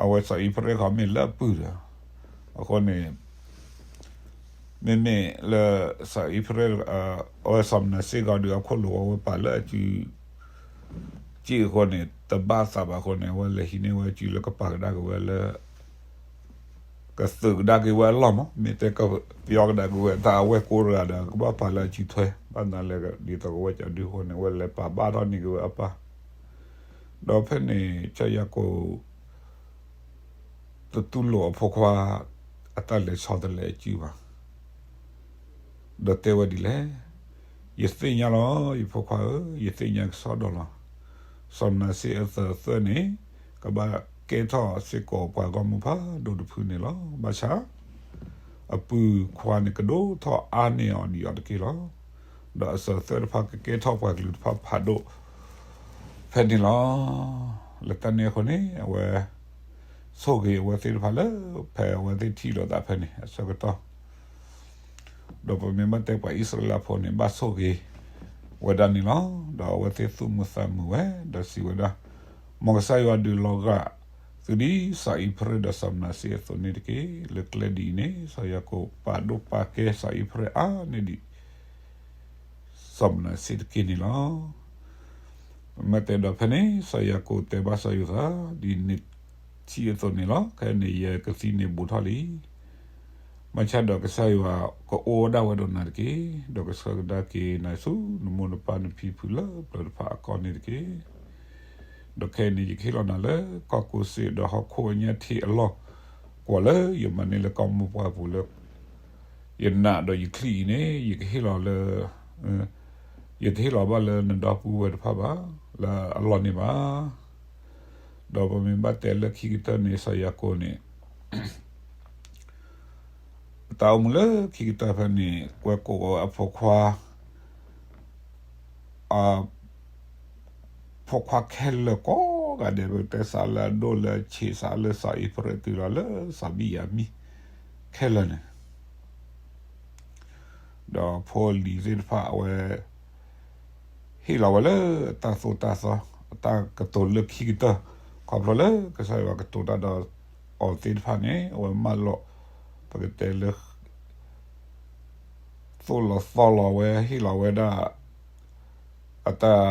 အဝဲစီၤအံၣ်ဖရ့ၣ်ခီမ့ၢ်လၢအပုၢ်ဒီး အဃိန့ၣ် မ့မ့ၢ်လၢ စီၤအံၣ်ဖရ့ၣ် အဝဲစီၤမနၤစ့ၣ်ဂီၤဒုးအခိၣ်လိၤဝဲ ဝဲပာ်လၢအစုစ့ၣ်အဃိန့ၣ် တဘၣ်သးဘၣ်အဃိန့ၣ် အဝဲလဲၤဟံးန့ၢ်ဝဲအစုလၢကပာ်ကဒါက့ၤဝဲလၢ ကသုးကဒါက့ၤဝဲအလီၢ်မး မ့ၢ်တဲကပျီကဒါက့ၤဝဲတၢ်အဝဲၢ်ကိတဂၤဒီး ကဘၣ်ပာ်လၢအစုထွဲ ဘၣ်နၤလဲၣ် ဒ်သိးကဝဲၢ်ကၠီဒုအဃိန့ၣ် အဝဲလဲၤပာ်ဘၣ်ထီၣ်န့ၢ်က့ၤဝဲအပၢ် ဒီးဖဲန့ၣ် စီၤယၤကိာ် တတူၢ်လိာ်အဖိခွါ အတၢ်လဲၤဆီတလဲအစုဘၣ် ဒီးတဲဝဲဒ်လဲၣ်, ယသ့ၣ်ညါလီၤ ယဖိခွါဧၢ, ယသ့ၣ်ညါကစီဒီလီၤ. စီၤမနၤစ့ၣ်အစၢၤအသွဲၣ်န့ၣ် ကဘၣ်ကဲထီၣ်စ့ၢ်ကီးပှၤဂီၢ်မုၢ်ဖးဒိၣ်တဖုန့ၣ်လီၤ. ဘၣ်ဆၣ် အပုၢ်ခွါန့ၣ် ကဒိၣ်ထီၣ်အါန့ၢ်အီၤဒံးအီၤတက့ၢ်လီၤ. ဒီးအစၢၤအသွဲၣ်တဖၣ်ကကဲထီၣ်ပှၤကလုာ်တဖၣ်ဖးဒိၣ် ဖဲန့ၣ်လီၤ. လၢတၢ်န့ၣ်အဃိန့ၣ် အဝဲ ဆိၣ်ဂ့ၤအဝဲသ့ၣ်တဖၣ်လၢ ဖဲအဝဲသ့ၣ်ထံၣ်လိာ်သးဖဲန့ၣ် အဆၢကတီၢ် ဒီးပမ့ၢ်ဘၣ်တဲပှၤအံၣ်စရ့လးဖိန့ၣ် ဘၣ်ဆိၣ်ဂ့ၤဝဲဒၣ်န့ၣ်လီၤ. ဒီးအဝဲသ့ၣ်သူၣ်မုာ်သးမုာ်ဝဲ ဒီးစံးဝဲဒၣ်, မ်ကစၢ်ယွၤဒုးလီၤဂာ်သုဒ်စီၤအံၣ်ဖရ့ၣ်ဒီးစီၤမနၤစ့ၣ်အသိးန့ၣ်တက့ၢ်. လၢကျဲဒ်အံၤန့ၣ် စီၤယၤကိာ်ပာ်ဒိၣ်ပာ်ကဲစီၤအံၣ်ဖရ့ၣ်အါန့ၢ်ဒံး စီၤမနၤစ့ၣ်တက့ၢ်န့ၣ်လီၤ. မ့မ့ၢ်တဲဒီးဖဲန့ၣ် စီၤယၤကိာ်တဲဘၣ်စီၤယိၤသး ဒ်န့ၣ်ထံၣ်အသိးန့ၣ်လီၤ. ခဲအံၤန့ၣ် ယကသံန့ၣ်ဘူးထီၣ်လံ. ဘၣ်ဆၣ်ဒီးကစၢ်ယွၤကအိၣ်ဝဲဒၣ်ဝဲဒီးနၤတက့ၢ်. ဒီးကဆှၢကဒါက့ၤနၤဆူနမိၢ်နပၢ်နဖံဖုလၢပျၢၤတဖၣ်အကီၢ်န့ၣ်တက့ၢ်. ဒီးခဲအံၤန့ၣ် ယကဟ့ၣ်လီၤနၤလၢကီၢ်ကိးစ့ၣ်ဒီးဟီၣ်ခိၣ်အညၣ်ထံးအလီၢ် ကွၢ်လၢယမၤန့ၢ်လၢကီၢ်မိၢ်ပှၢ်ပူၤလၢ ယနးဒီးယချံအံၤန့ၣ် ယကဟ့ၣ်လီၤလၢ ယတဟ့ၣ်လီၤဘၣ်လၢနဒီပုၢ်ဝဲၢ်တဖၣ်ဘၣ် လၢအလီၢ်န့ၣ်ဘၣ်. ဒီးပမ့ၢ်ဘၣ်တဲလၢခံကတၢၢ်န့ၣ် စီၤယၤကိာ်န့ၣ် တၢ်အိၣ်မူလၢခံကတၢၢ်ဖဲန့ၣ် ကွဲကိးဝဲအဖိခွါ, အဖိခွါခဲလၢာ်ကိးဂၤဒဲး ပကတဲစးလၢအဒိၣ်လၢအဆံး စးလၢစီၤအံၤဖရ့းတုၤလီၤလၢစီၤဘံၣ်ယၤမံၣ်ခဲလၢာ်န့ၣ် ဒီးဖိလံၤသ့ၣ်တဖၣ်အဝဲ ဟ့ၣ်လီၤဝဲလၢတၢ်သိၣ်တၢ်သီ အတၢ်ကတိၤလၢခံကတၢၢ် ခီဖျိလၢကစၢ်ယွၤကတိၤတၢ်ဒီးအီၤသ့ၣ်တဖၣ်န့ၣ် အဝဲမၢလီၤ ပကတဲလၢ သိၣ်လီၤသီလီၤဝဲ ဟ့ၣ်လီၤဝဲဒၣ် အတၢ်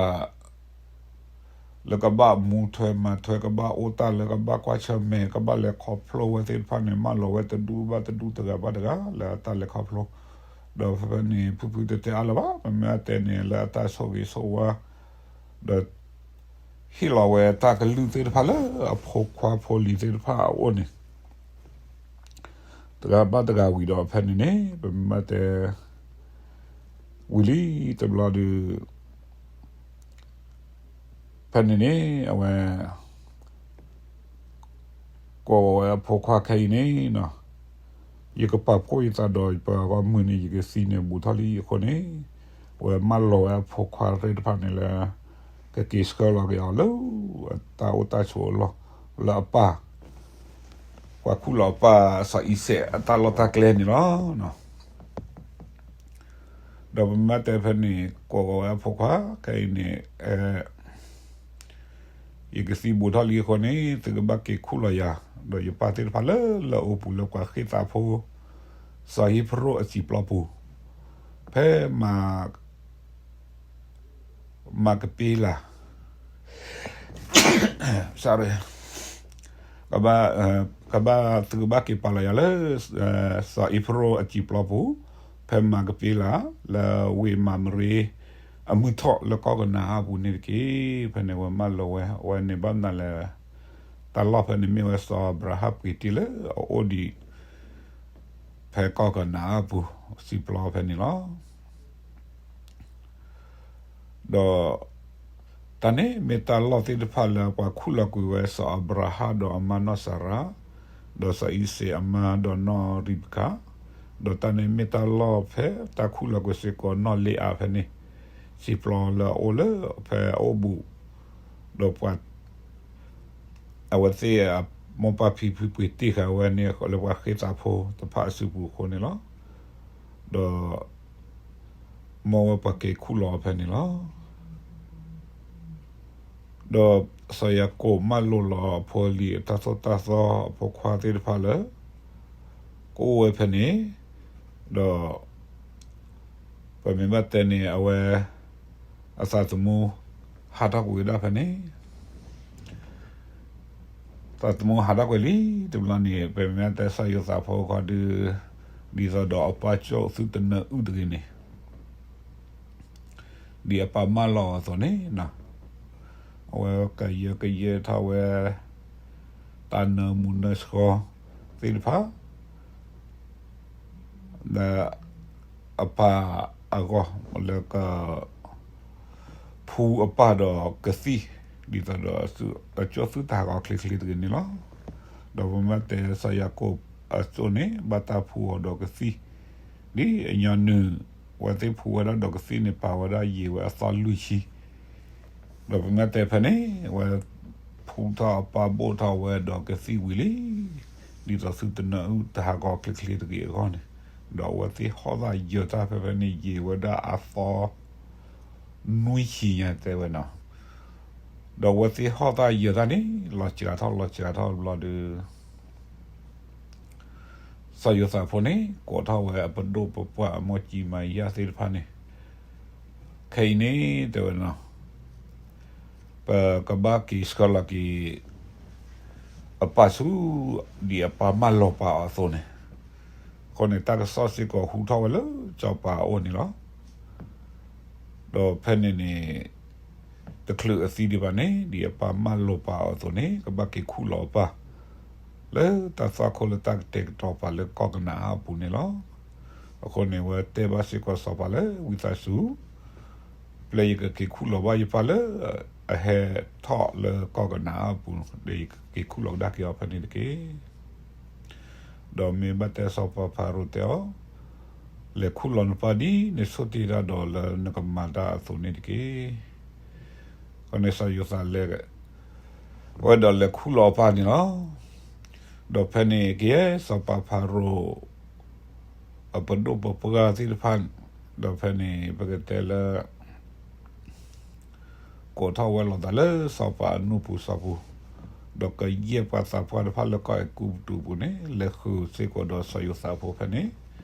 လၢကဘၣ်မူထွဲမၤထွဲ ကဘၣ်အိၣ်တၢ်လၢကဘၣ်ကွၢ်ဆၢၣ်မဲာ် ကဘၣ်လဲၤခီဖျိဝဲသ့ၣ်တဖၣ်န့ၣ် မၢလီၤဝဲတဒူၣ်ဘၣ်တဒူၣ် တဂၤဘၣ်တဂၤ လၢအတၢ်လဲၤခီဖျိ ဒီးဖဲဖဲန့ၣ် ဖုဖုတတဲအါလၢၤဘၣ် ပမ့ၢ်အတဲန့ၣ် လၢအတၢ်ဆိၣ်ဂ့ၤဆိၣ်ဝါ ဒီး ဟ့ၣ်လီၤဝဲတၢ်ကလုၢ်သ့ၣ်တဖၣ်လၢအဖိခွါဖိလံၤသ့ၣ်တဖၣ်အအိၣ်န့ၣ် တဂၤဘၣ်တဂၤဝံၤဒီးဖဲန့ၣ်န့ၣ် ပမ့ၢ်တဲ ဝံၤလံတဘျီဒုး ဖဲန့ၣ်န့ၣ် အဝဲ ကိးဝဲအဖိခွါခဲအံၤန့ၣ် ယကပာ်ဖှိၣ်ယသးဒီးပှၤဂီၢ်မုၢ်န့ၣ် ယကသံန့ၣ်ဘူးထီၣ်လံအဃိန့ၣ် အဝဲမၢလီၤဝဲအဖိခွါသ့ၣ်တဖၣ်န့ၣ်လၢ ကက့ၤဆှၢလီၤက့ၤအီၤလၢ တၢ်အိၣ်တၢ်ဆိးအလီၢ် လၢအပၢ် ပှၤခူၣ်လီၤအပၢ်စီၤအံၤစဲးအတၢ်လီၢ်တၢ်ကျဲန့ၣ်လီၤ. ဒီးပမ့ၢ်တဲဖဲန့ၣ် ကိးဝဲအဖိခွါခဲအံၤန့ၣ် ယကသံဘူးထီၣ်လံအဃိန့ၣ် သုကဘၣ်က့ၤခူၣ်လီၤယၤ ဒီးယပၢ်သ့ၣ်တဖၣ်လၢလၢအိပူၤလၢပှၤဃ့သးဖိ စီၤဟံးဖရိၣ်အစံာ်ပျီပူၤ ဖဲမၤ မၤကပ့လး sorry ကဘၣ် ကဘၣ် သုကဘၣ်က့ၤပာ်လီၤယၤလၢ စီၤအံးဖရိၣ်အစံာ်ပျီပူၤ ဖဲမၤကပ့လး လၢဝ့ၢ်မၤမရ့ အမုၢ်ထီၣ်လၢကီၢ်ကနၤအၣ်ပူၤန့ၣ်တက့ၢ်. ဖဲန့ၣ်ဝဲမၢလီၤဝဲ အဝဲန့ၣ်ဘၣ်မနုၤလဲၣ် တၢ်လီၢ်ဖဲန့ၣ်မ့ၢ်ဝဲစီၤအၤဘြၤဟၣ်ပှ့ၤတ့ၢ်လၢအအိၣ်ဒံး ဖဲကီၢ်ကနၤအၣ်ပူၤ စံာ်ပျီဖဲန့ၣ်လီၤ. ဒီး တၢ်န့ၣ်မ့ၢ်တၢ်လီၢ်သ့ၣ်တဖၣ်လၢပှၤခူၣ်လီၤကွံာ်ဝဲစီၤအၤဘြၤဟၣ်ဒီးအမါနီၢ်စၤရါ, ဒီးစီၤအံၤစဲးအမါဒီးနီၢ်ရံးဘကၤ, ဒီးတၢ်န့ၣ်မ့ၢ်တၢ်လီၢ်ဖဲတၢ်ခူၣ်လီၤကွံာ်စ့ၢ်ကီးနီၢ်လ့အၤဖဲန့ၣ်, စံာ်ပျီလၢအအိၣ်လၢဖဲအအိၣ်ဘူး, ဒီးပှၤ အဝဲသ့ၣ်အမိၢ်ပၢ်ဖံဖုပှ့ၤတ့ၢ်ဃာ်ဝဲန့ၣ် လၢပှၤဃ့သးဖိတဖၣ်အစုပူၤအဃိန့ၣ်လီၤ. ဒီး မ်ဝဲပှၤက့ၤခူၣ်လီၤဖဲန့ၣ်လီၤ. ဒီးစီၤယၤကိာ်မၢလိာ်လီၤအဖိအလံၤအတၢ်သိၣ်တၢ်သီအဖိခွါသ့ၣ်တဖၣ်လၢ ကအိၣ်ဝဲဖဲန့ၣ်, ဒီး ပမ့ၢ်ဘၣ်တဲန့ၣ် အဝဲ အသးသမူ ဟးထီၣ်ကွံာ်ဝဲဒၣ်ဖဲန့ၣ် သးသမူဟးထီၣ်ကွံာ်လံတဘျီန့ၣ် ပမ့ၢ်တဲစီၤယိၤသးဖိခီဒုး ဒ်သိးဒီးအပၢ်ကၠိၣ်သုတနၢအုၣ်တဂ့ၤန့ၣ် ဒ်အပၢ်မၢလီၤအီၤအသိးန့ၣ်, အဝဲကယၢကယဲထီၣ်ဝဲ တၢ်နၢမူနၢဆှီသ့ၣ်တဖၣ် လၢအပၢ်အဂီၢ် လၢက ဖှူအပၢ်ဒီးကသံၣ် ဒ်သိးဒီးအကၠိၣ်သုတၢ်ဟးဂီၤချ့ချ့တဂ့ၤန့ၣ်လီၤ. ဒီးပမ့ၢ်တဲစီၤယၤကိာ်အကၠိၣ်န့ၣ် ဘၣ်တၢ်ဖှူအီၤဒီးကသံၣ် ဒ်အညီနုၢ် အဝဲသ့ၣ်ဖှူဝဲဒၣ်ဒီးကသံၣ်န့ၣ် ပာ်ဝဲဒၣ်ယံာ်ဝဲအသီလွံၢ်ဆံ ဒီးပမ့ၢ်တဲဖဲန့ၣ် အဝဲဖှူထီၣ်အပၢ်ဘိၣ်ထီၣ်ဝဲဒီးကသံၣ်ဝံၤလံ, ဒ်သိးသုတနၢအုၣ်တဟးဂီၤချ့ချ့တဂ့ၤအဂီၢ်န့ၣ်, ဒီးအဝဲသ့ၣ်ဟီၣ်သၣ်ယၢၤတၢ်ဖဲဖဲန့ၣ် ယံာ်ဝဲဒၣ်အသီ နွံဆံညါတဲဝဲနီၤ, ဒီးအဝဲသ့ၣ်ဟီၣ်သၣ်ယၢၤတၢ်န့ၣ် လီၤစှၤထီၣ်လီၤစှၤထီၣ်တဘျီဒီး စီၤယိၤသးဖိန့ၣ် ကိးထီၣ်ဝဲအပဒိၣ်ပပှၢ်အမိၢ်ကၠံမၤယၢ်သ့ၣ်တဖၣ်န့ၣ်, ခဲအံၤန့ၣ် တဲဝဲနီၤ, ပကဘၣ်က့ၤဆှၢလီၤက့ၤ အပၢ်ဆူ ဒ်အပၢ်မၢလီၤပာ်အီၤအသိးန့ၣ်, အဃိန့ၣ် တၢ်ကစီၣ်စ့ၢ်ကီးဟူထီၣ်ဝဲလၢစီၤပၤအအိၣ်န့ၣ်လီၤ. ဒီးဖဲန့ၣ်န့ၣ် တချုးအသံဒံးဘၣ်န့ၣ် ဒ်အပၢ်မၢလီၤပာ်အီၤအသိးန့ၣ် ကဘၣ်က့ၤခူၣ်လီၤအပၢ် လၢတၢ်သွၣ်ခိၣ်လၢတၢ်ကတဲာ်ကတီၤပာ်လၢကီၢ်ကနၤအၣ်အပူၤန့ၣ်လီၤ. အဃိန့ၣ် အဝဲတဲဘၣ်စ့ၢ်ကီးစီၤပၤလၢ ဝံသးစူၤ ပျဲယကက့ၤခူၣ်လီၤဘၣ်ယပၢ်လၢ အဟဲထီၣ်လၢကီၢ်ကနၤအၣ်အပူၤ ဒီးယကက့ၤခူၣ်လီၤကဒါက့ၤအီၤဖဲန့ၣ်တက့ၢ်. ဒီးမ့ၢ်ဘၣ်တဲစီၤပၤဖၤရိၤတဲအီၤ, လဲၤခူၣ်လီၤနပၢ်ဒ်နဆိၣ်တ့ၢ်တၢ်ဒီးလၢနကမၤတၢ်အသိးန့ၣ်တက့ၢ်. အဃိန့ၣ်စီၤယိၤသးလဲၤဝဲဒီးလဲၤခူၣ်လီၤအပၢ်န့ၣ်လီၤ. ဒီးဖဲန့ၣ်ကယဲၢ်စီၤပၤဖၤရိၤ အပဒိၣ်ပပှၢ်သ့ၣ်တဖၣ်, ဒီးဖဲန့ၣ်ပကတဲလၢ ကိးထီၣ်ဝဲလိာ်သးလၢစီၤပၤအနူၢ်ပူၤစီၤပူၤ, ဒီးကယဲၢ်ပှၤသးပှၢ်တဖၣ်လၢကီၢ်အဲၤကူပတူးပူၤန့ၣ် လဲၤဃုာ်စ့ၢ်ကီးဒီးစီၤယိၤသးဖိဖဲန့ၣ်,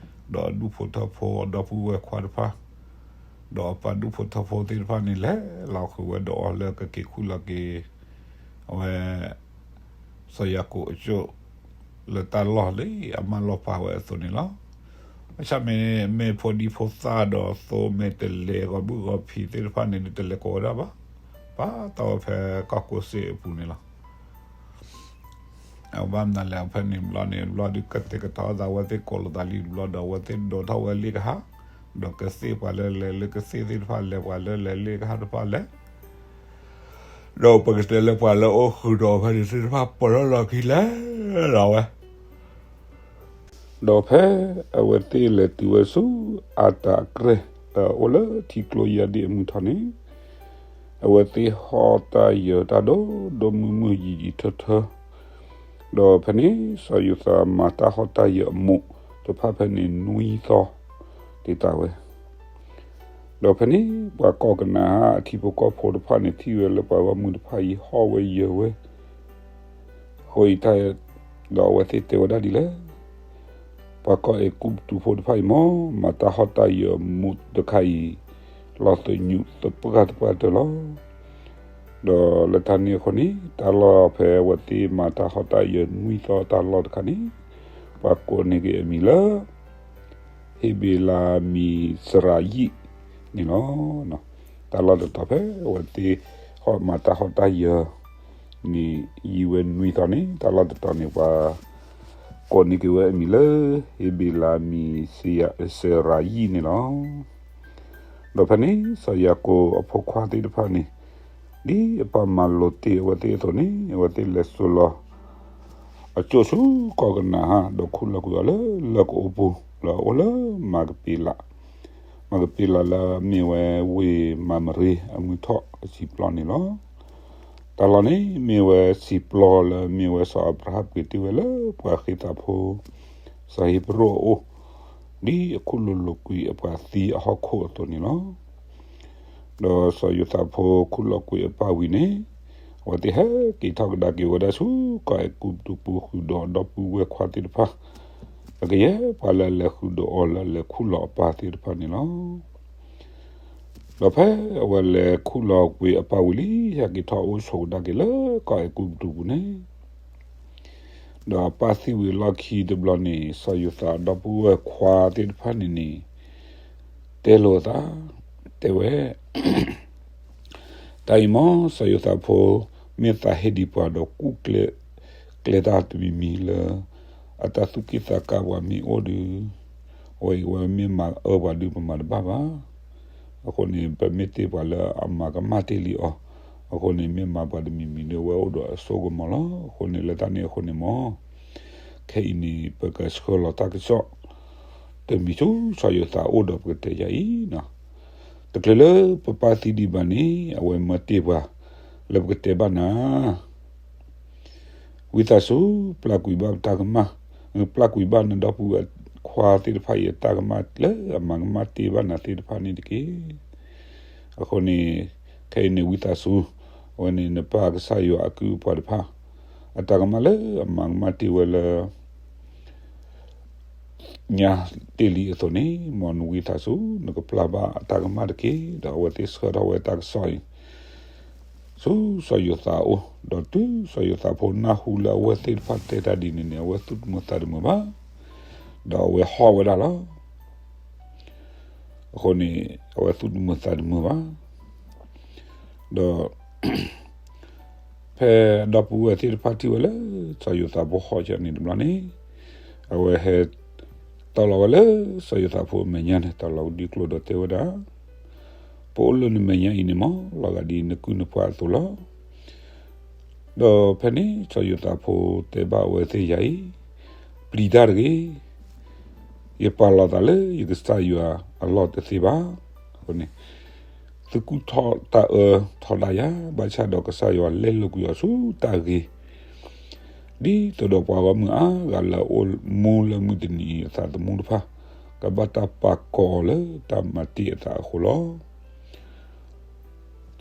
ဒီးအဒူၣ်ဖိထၢဖိအဒီပုၢ်ဝဲၢ်ခွါတဖၣ်, ဒီးအပၢ်ဒူၣ်ဖိထၢဖိသ့ၣ်တဖၣ်န့ၣ် လဲၤလီၤဃုာ်ဝဲဒီးအီၤလၢကက့ၤခူၣ်လီၤက့ၤ အဝဲ စီၤယၤကိာ်အစိၣ် လၢတၢ်လီၢ်လၢအမၢလီၤပာ်ဝဲအသိးန့ၣ်လီၤ. ဘၣ်ဆၣ်မ့မ့ၢ်ဖိဒံဖိသၣ်ဒီးသိမ့ၢ်တလဲၤဂီၤဘုၣ်ဂီၤဖံးသ့ၣ်တဖၣ်န့ၣ် တလဲၤကိးဝဲဒၣ်ဘၣ်, ပာ်တီၢ်ဝဲဖဲကီၢ်ကိးစ့အပူၤန့ၣ်လီၤ. အဘၣ်မနုၤလဲၣ် ဖဲန့ၣ်ဘျီန့ၣ် ဘျီဒုးကသ့ၣ်ကတီၤသးဝဲသ့ၣ်ကိးလိာ်သးလံတဘျီဒီး အဝဲသ့ၣ်ဒိးထီၣ်ဝဲလ့ၣ်ကဟၣ်, ဒီးကသ့ၣ်ပှၤလၢလဲၤလၢကသ့ၣ်သ့ၣ်တဖၣ်လဲၤ ပှၤလၢလဲၤလ့ၣ်ကဟၣ်တဖၣ်လဲၤ ဒီးပကတဲလၢပှၤလၢအအိၣ်ဃုာ်ဒီးအီၤဖဲန့ၣ်သ့ၣ်တဖၣ် ပၢၢ်ထီၣ်လီၤခံလဲၤလီၤဝဲ ဒီးဖဲအဝဲသ့ၣ်လဲၤတုၤဝဲဆူအၤတၢ်အကြဲၢ် လၢအအိၣ်လၢထံကျိယၢ်ဒ့ၣ်အမုၢ်ထီၣ်န့ၣ်, အဝဲသ့ၣ်ဟီၣ်တၢ်ယၢၤတၢ်ဒိၣ်ဒိၣ်မုၢ်မုၢ်ယံာ်ယံာ်ထၢထၢ, ဒီးဖဲန့ၣ် စီၤယိၤသးမၤတၢ်ဟီၣ်တၢ်ယၢၤအမိးတဖၣ်ဖဲန့ၣ်နွံသီ တ့ၢ်တၢ်ဝဲ ဒီးဖဲန့ၣ် ပှၤကီၢ်ကနၤအၣ်အထံဖိကီၢ်ဖိတဖၣ်န့ၣ် ထံၣ်ဝဲလၢပှၤဂီၢ်မုၢ်တဖၣ်အံၤဟီၣ်ဝဲယၢၤဝဲ အဃိအံၤတၢ် ဒီးအဝဲသ့ၣ်တဲဝဲဒၣ်ဒ်လဲၣ်, ပှၤကီၢ်အဲၤကူပတူးဖိတဖၣ်အံၤမ့ၢ် မၤတၢ်ဟီၣ်တၢ်ယၢၤအမိးတခါအံၤ လီၤသညူးသပှၢ်တပှၢ်တၢၢ်လီၤ. ဒီးလၢတၢ်န့ၣ်အဃိန့ၣ် တၢ်လီၢ်ဖဲအဝဲသ့ၣ်မၤတၢ်ဟီၣ်တၢ်ယၢၤနွံသီတၢ်လီၢ်တခါန့ၣ် ပှၤကိးန့ၢ်က့ၤအမံၤလၢ ဟ့ၣ်ဘ့းလးမံၤစရၤယံၣ်န့ၣ်လီၤ. တၢ်လီၢ်တတီၤဖဲအဝဲသ့ၣ်ဟီၣ်မၤတၢ်ဟီၣ်တၢ်ယၢၤန့ၣ် ယံာ်ဝဲနွံသီန့ၣ် တၢ်လီၢ်တတီၤန့ၣ် ပှၤကိးန့ၢ်က့ၤဝဲအမံၤလၢ ဟ့ၣ်ဘ့းလးမံၤစရၤယံၣ်န့ၣ်လီၤ. ဒီးဖဲန့ၣ် စီၤယၤကိာ်အဖိခွါသ့ၣ်တဖၣ်န့ၣ် ဒ်အပၢ်မၤလိာ်တ့ၢ်အဝဲသ့ၣ်အသိးန့ၣ် အဝဲသ့ၣ်လဲၤစိာ်လီၤ အစိၣ်ဆူကီၢ်ကနၤဧၣ် ဒီးခူၣ်လီၤကွံာ်အီၤလၢလၢၢ်ကအိပူၤ လၢအအိၣ်လၢမၤကပ့းလး, မၤကပ့းလးလၢအမ့ၢ်ဝဲဝ့ၢ်မၤမရ့အမုၢ်ထီၣ်အဆံးပျီန့ၣ်လီၤ. တၢ်လီၢ်န့ၣ်မ့ၢ်ဝဲဆံးပျီလၢအမ့ၢ်ဝဲစီၤအၤဘြၤဟၣ်ပှ့ၤတ့ၢ်ဝဲလၢပှၤဃ့သးဖိ စီၤဧ့ၤဘြိၣ်အအိၣ် ဒ်အခူၣ်လိၤလိၤကွံာ်အပှၤသံအဟီၣ်ခိၣ်အသိးန့ၣ်လီၤ. ဒီးစီၤယိၤသးဖိခူၣ်လီၤကွံာ်အပၢ်ဝံၤန့ၣ် အဝဲသ့ၣ်ဟဲက့ၤထီၣ်ကဒါက့ၤဝဲဒၣ်ဆူကီၢ်အဲၤကူပတူးပူၤဃုာ်ဒီးအဒီပုၢ်ဝဲၢ်ခွါသ့ၣ်တဖၣ် အကယဲၢ်ပှၤလၢအလဲၤဃုာ်ဒီးအီၤလၢအလဲၤခူၣ်လီၤအပၢ်သ့ၣ်တဖၣ်န့ၣ်လီၤ. ဒီးဖဲအဝဲလဲၤခူၣ်လီၤကွံာ်အပၢ်ဝံၤလံ ဟဲက့ၤထီၣ်အိၣ်ဆိးကဒါက့ၤလၢကီၢ်အဲၤကူပတူးပူၤန့ၣ် ဒီးအပၢ်သံဝံၤအလီၢ်ခံတဘျီန့ၣ် စီၤယိၤသးအဒီပုၢ်ဝဲၢ်ခွါသ့ၣ်တဖၣ်န့ၣ်န့ၣ် တဲလိာ်အသး တဲဝဲ တၢ်အံၤမ့ၢ်စီၤယိၤသးဖိ မ့ၢ်သးဟ့ၣ်ဒံးပှၤဒီးကူၣ်ကျဲး ကျဲတၢ်တမံၤမံၤလၢ အတၢ်သူၣ်က့ၣ်သးကါပှၤမ့ၢ်အိၣ်ဒီး အဝဲအံၤဝဲမ့ၢ်မၤအၢပှၤဒုးပမၤတဘၣ်ဘၣ်. အဃိန့ၣ် ပမ့ၢ်တ့ၢ်ပှၤလၢအမၤကမၣ်တ့ၢ်လံအီၤ, အဃိန့ၣ် မ့ၢ်မၤပှၤတမံၤမံၤဒီး အဝဲအိၣ်ဒီးအစိကမီၤလီၤ. အဃိန့ၣ် လၢတၢ်န့ၣ်အဃိန့ၣ်မ့ၢ် ခဲအံၤန့ၣ် ပကဆှၢလီၤတၢ်ကစီၣ် တမံၤဆူစီၤယိၤသးအိၣ်ဒီးပကတဲယၤအံၤ, တချုးလၢပပၢ်သံဒံးဘၣ်န့ၣ် အဝဲမၢတ့ၢ်ပှၤ လၢပကတဲဘၣ်နၤ ဝံသးစူၤ ပျၢ်ကွံာ်ဘၣ်ပတၢ်ကမၣ်, ပျၢ်ကွံာ်ဘၣ်နဒီပုၢ်ဝဲၢ်ခွါသ့ၣ်တဖၣ်အံၤအတၢ်ကမၣ်လၢအမၤကမၣ်တ့ၢ်ဘၣ်နၤသ့ၣ်တဖၣ်န့ၣ်တက့ၢ်. အဃိန့ၣ် ခဲအံၤန့ၣ်ဝံသးစူၤ, အဝဲန့ၣ်နပၢ်ကစၢ်ယွၤအကုၢ်အပှၤတဖၣ် အတၢ်ကမၣ်လၢအမၤကမၣ်တ့ၢ်ဝဲလၢ ညါတ့ၢ်လံအသိးန့ၣ် မ်နဝံသးစူၤ နကပျၢ်ဘၣ်အတၢ်ကမၣ်တက့ၢ်. ဒီးအဝဲသ့ၣ်ဆှၢထီၣ်ဝဲတၢ်ကစီၣ်အံၤ ဆူစီၤယိၤသးအအိၣ်, ဒီးတုၤစီၤယိၤသးဖိနၢ်ဟူလၢအဝဲသ့ၣ်တဖၣ်တဲတၢ်ဒ်န့ၣ်န့ၣ် အဝဲသူၣ်တမုာ်သးတမုာ်ဘၣ်, ဒီးအဝဲဟီၣ်ဝဲဒၣ်လီၤ. အဃိန့ၣ် အဝဲသူၣ်တမုာ်သးတမုာ်ဘၣ်. ဒီး ဖဲအဒီပုၢ်ဝဲၢ်သ့ၣ်တဖၣ်ထံၣ်ဝဲလၢ စီၤယိၤသးဖိဟီၣ်ကန့ၣ်တဘျီန့ၣ်, အဝဲဟဲ တီၢ်လီၤဝဲလၢစီၤယိၤသးဖိအမဲာ်ညါန့ၣ် တီၢ်လီၤဝဲဒၣ်ကျိာ်ဒီးတဲဝဲဒၣ်, ပအိၣ်လၢနမဲာ်ညါအံၤန့ၣ်မ့ၢ် လီၤဂာ်ဒ်နကုၢ်နပှၤအသိးလီၤ. ဒီးဖဲန့ၣ် စီၤယိၤသးဖိတဲဘၣ်အဝဲသ့ၣ်ယၤအံၤ, ယတပျံၤတၢ်တဂ့ၤ, ယပာ်လီၤသးလၢယကစၢ်ယွၤအလီၢ်တသ့ဘၣ်. အဃိန့ၣ် သုကူၣ်ထီၣ်တၢ်အၢထီဒါယၤ, ဘၣ်ဆၣ်ဒီးကစၢ်ယွၤလဲလိာ်ကွံာ်အီၤဆူတၢ်ဂ့ၤ, ဒ်သိးဒီးပှၤဂီၢ်မုၢ်အါဂၤလၢအအိၣ်မူလၢမုၢ်တနံၤအံၤအသးသမူတဖၣ် ကဘၣ်တၢ်ပာ်ကီၤအီၤလၢတၢ်မၤတ့ၢ်အသးအဃိလီၤ.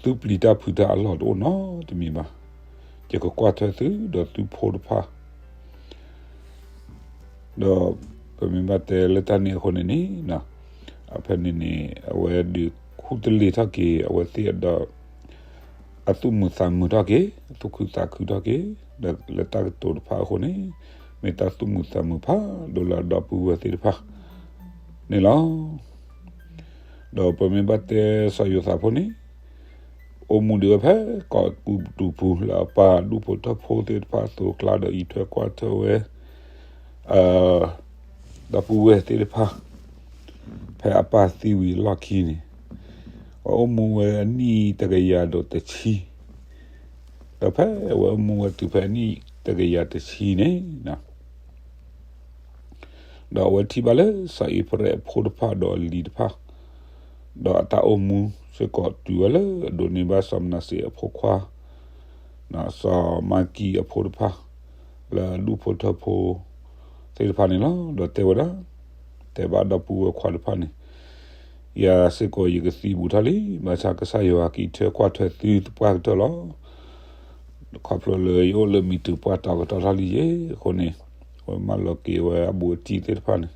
သုပျံၤတၢ်ဖုးတၢ်အလီၢ်တအိၣ်နီတမံၤဘၣ်. ယကကွၢ်ထွဲသုဒီးသုဖိတဖၣ် ဒီးပမ့ၢ်ဘၣ်တဲလၢတၢ်န့ၣ်အဃိန့ၣ်န့ၣ်, ဖဲန့ၣ်န့ၣ် အဝဲဒုးခူၣ်တလ့ၤထီၣ်က့ၤ အဝဲသ့ၣ်ဒီး အသူၣ်မုာ်သးမုာ်ထီၣ်က့ၤ, သူၣ်ခုသးခုထီၣ်က့ၤ, ဒီးလၢတၢ်ကတိၤတဖၣ်အဃိန့ၣ် မ့ၢ်တၢ်သူၣ်မုာ်သးမုာ်ဖးဒိၣ်လၢအဒီပုၢ်ဝဲၢ်သ့ၣ်တဖၣ်န့ၣ်လီၤ. ဒီးပမ့ၢ်ဘၣ်တဲစီၤယိၤသးဖိန့ၣ် အိၣ်မူဒံးဝဲဖဲကီၢ်အဲၤကူပတူးပူၤ လၢအပၢ်ဒူၣ်ဖိထၢဖိသ့ၣ်တဖၣ်အသိးအကျါ ဒီးအံးထွဲကွၢ်ထွဲဝဲ ဒီပုၢ်ဝဲၢ်သ့ၣ်တဖၣ် ဖဲအပၢ်သံဝံၤအလီၢ်ခံန့ၣ် အအိၣ်မူဝဲအနံၣ်တကယၤဒီးတဆံ, ဒီးဖဲအဝဲအိၣ်မူဝဲတုၤဖဲအနံၣ်တကယၤတဆံန့ၣ် ဒီးအဝဲထံၣ်ဘၣ်လၢစီၤအံၤဖရဲၣ်အဖိတဖၣ်ဒီးအလံၤတဖၣ်, ဒီးအတၢ်အိၣ်မူစ့ၢ်ကီးတုၤဝဲလၢအဒိးန့ၢ်ဘၣ်စီၤမနၤၡ့အဖိခွါ စီၤမၤကံအဖိတဖၣ် လၢအဒူၣ်ဖိထၢဖိသ့ၣ်တဖၣ်န့ၣ်လီၤ. ဒီးတဲဝဲဒၣ်, တဲဘၣ်ဒီပုၢ်ဝဲၢ်ခွါတဖၣ်န့ၣ်, ယၤစ့ၢ်ကီးယကသံဘူးထီၣ်လံ, ဘၣ်ဆၣ်ကစၢ်ယွၤကအံးထွဲကွၢ်ထွဲသုသပှၢ်ကတၢၢ်လီၤ. ခီဖျိလၢယအိၣ်လၢမံၤတုၤပှၢ်တီၤကတီၤထီၣ်လံယ့ၣ်အဃိန့ၣ်, အဝဲမၢလီၤက့ၤဝဲအဘူးအတံၢ်သ့ၣ်တဖၣ်န့ၣ်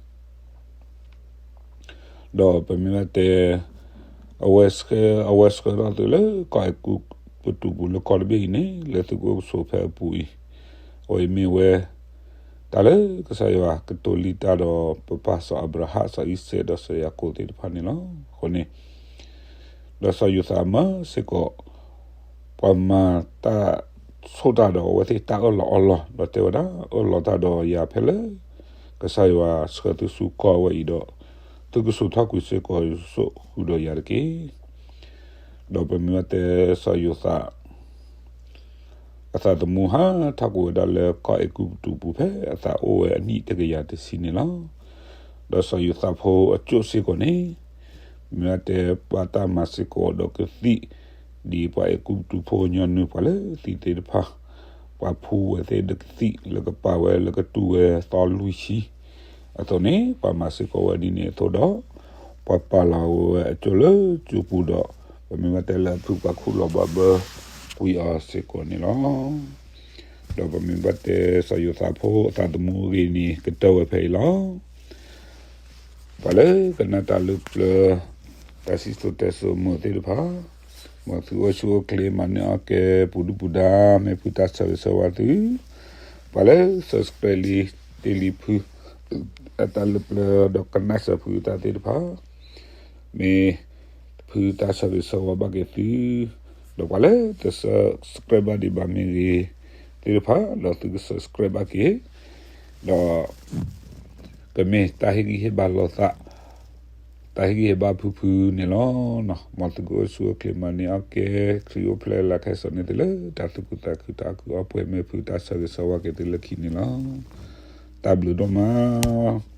ဒီးပမ့ၢ်ဘၣ်တဲ အဝဲဆှၢ အဝဲဆှၢထီၣ်သုလၢကီၢ်အဲၤကူပတူးပူၤလၢကီၢ်တဘ့ၣ်အံၤန့ၣ် လၢသုကအိၣ်ကဆိးဖဲအပူၤအံၤ, အဝဲအံၤမ့ၢ်ဝဲ တၢ်လၢကစၢ်ယွၤကတိၤလံတၢ်ဒီးပပၢ်စီၤအၤဘြၤဟၣ် စီၤအံၤစဲး ဒီးစီၤယၤကိာ်သ့ၣ်တဖၣ်န့ၣ်လီၤ. အဃိန့ၣ် ဒီးစီၤယိၤသးမၢစ့ၢ်ကီး ပှၤမၤတၢ်ဆိၣ်တၢ်ဒီးအဝဲသ့ၣ်တၢ်အၢၣ်လီၤအီလီၤ, ဒီးတဲဝဲဒၣ် အၢၣ်လီၤတၢ်ဒီးယၤဖဲလၢ ကစၢ်ယွၤဆှၢသုဆူကီၢ်ဝဲအံၤဒီး သုကဆိးထီၣ်ကွံာ်စ့ၢ်ကီးယစိာ်ဃုာ်ဒီးယၤတက့ၢ်. ဒီးပမ့ၢ်ဘၣ်တဲစီၤယိၤသး အသးသမူဟးထီၣ်ကွံာ်ဝဲဒၣ်လၢကီၢ်အဲၤကူပတူးပူၤ ဖဲအသးအိၣ်ဝဲအနံၣ်တကယၤတဆံန့ၣ်လီၤ. ဒီးစီၤယိၤသးဖိအစိၣ်စ့ၢ်ကီးန့ၣ် မ့ၢ်ဘၣ်တဲဘၣ်တၢ်မၤစ့ၢ်ကီးဒီးကသံၣ် ဒ်ပှၤအဲၤကူပတူးဖိညီနုၢ်ပှၤလၢသံးသ့ၣ်တဖၣ်, ပှၤဖှူဝဲသ့ၣ်ဒီးကသံၣ်လၢကပာ်ဝဲလၢကတူၢ်ဝဲသီလွံၢ်ဆံ အသိးန့ၣ် ပှၤမၤစ့ၢ်ကီးဝဲဒ်န့ၣ်အသိးဒီး ပှၤပာ်လီၤဝဲအစိၣ်လၢစိပူၤဒီး ပမ့ၢ်ဘၣ်တဲလၢအဖုပှၤခူၣ်လီၤဘၣ်ဘၢကွံာ်အီၤစ့ၢ်ကီးန့ၣ်လီၤ. ဒီးပမ့ၢ်ဘၣ်တဲစီၤယိၤသးဖိအသးသမူအဂ့ၢ်န့ၣ် ကတၢၢ်ဝဲဖဲအံၤလီၤ. ပှၤလၢကနၣ်တၢ်လၢပျၢၤ တၢ်စံၣ်စိၤတဲစိၤမုာ်သ့ၣ်တဖၣ်, မ်သုအိၣ်ဆူၣ်အိၣ်ချ့ မၤန့ၢ်အီၣ်ကဲ ပူၤဒုၣ်ပူၤဒါ မ့ၢ်ဖုတၢ်ဆၢဂ့ၤဆၢဝါသု, ပှၤလၢ subscribe လံ တ့လံဖု အတၢ်လၢပျၢၤ ဒီးကနၣ်စၢၤဖုတၢ်သ့ၣ်တဖၣ် မ့ၢ်ဖုတၢ်ဆၢဂ့ၤဆၢဝါဘၣ်က့ၤသု, ဒီးပှၤလၢတ subscribe ဘၣ်ဒံးဘၣ်မ့ၢ်ဂ့ၤသ့ၣ်တဖၣ် ဒီးသုက subscribe ဘၣ်က့ၤ, ဒီး ကမ့ၢ်တၢ်ဟ့ၣ်ဂံၢ်ဟ့ၣ်ဘါလိာ်သး, တၢ်ဟ့ၣ်ဂံၢ်ဟ့ၣ်ဘါဖုဖုန့ၣ်လီၤ. မ်သုကအိၣ်ဆူၣ်အိၣ်ချ့ မၤန့ၢ်အီၣ်ကဲ ခရံာ်အိၣ်ဖျဲၣ်လၢ ခါဆူညါသုလၢတၢ်သူၣ်ခုသးခု တၢ်အီၣ်ကုၢ်အီၣ်ပှဲၤ မ့ၢ်ဖုတၢ်ဆၢဂ့ၤဆၢဝါက့ၤသုလၢခံန့ၣ်လီၤ. တၢ်ဘျုးဒိၣ်မး.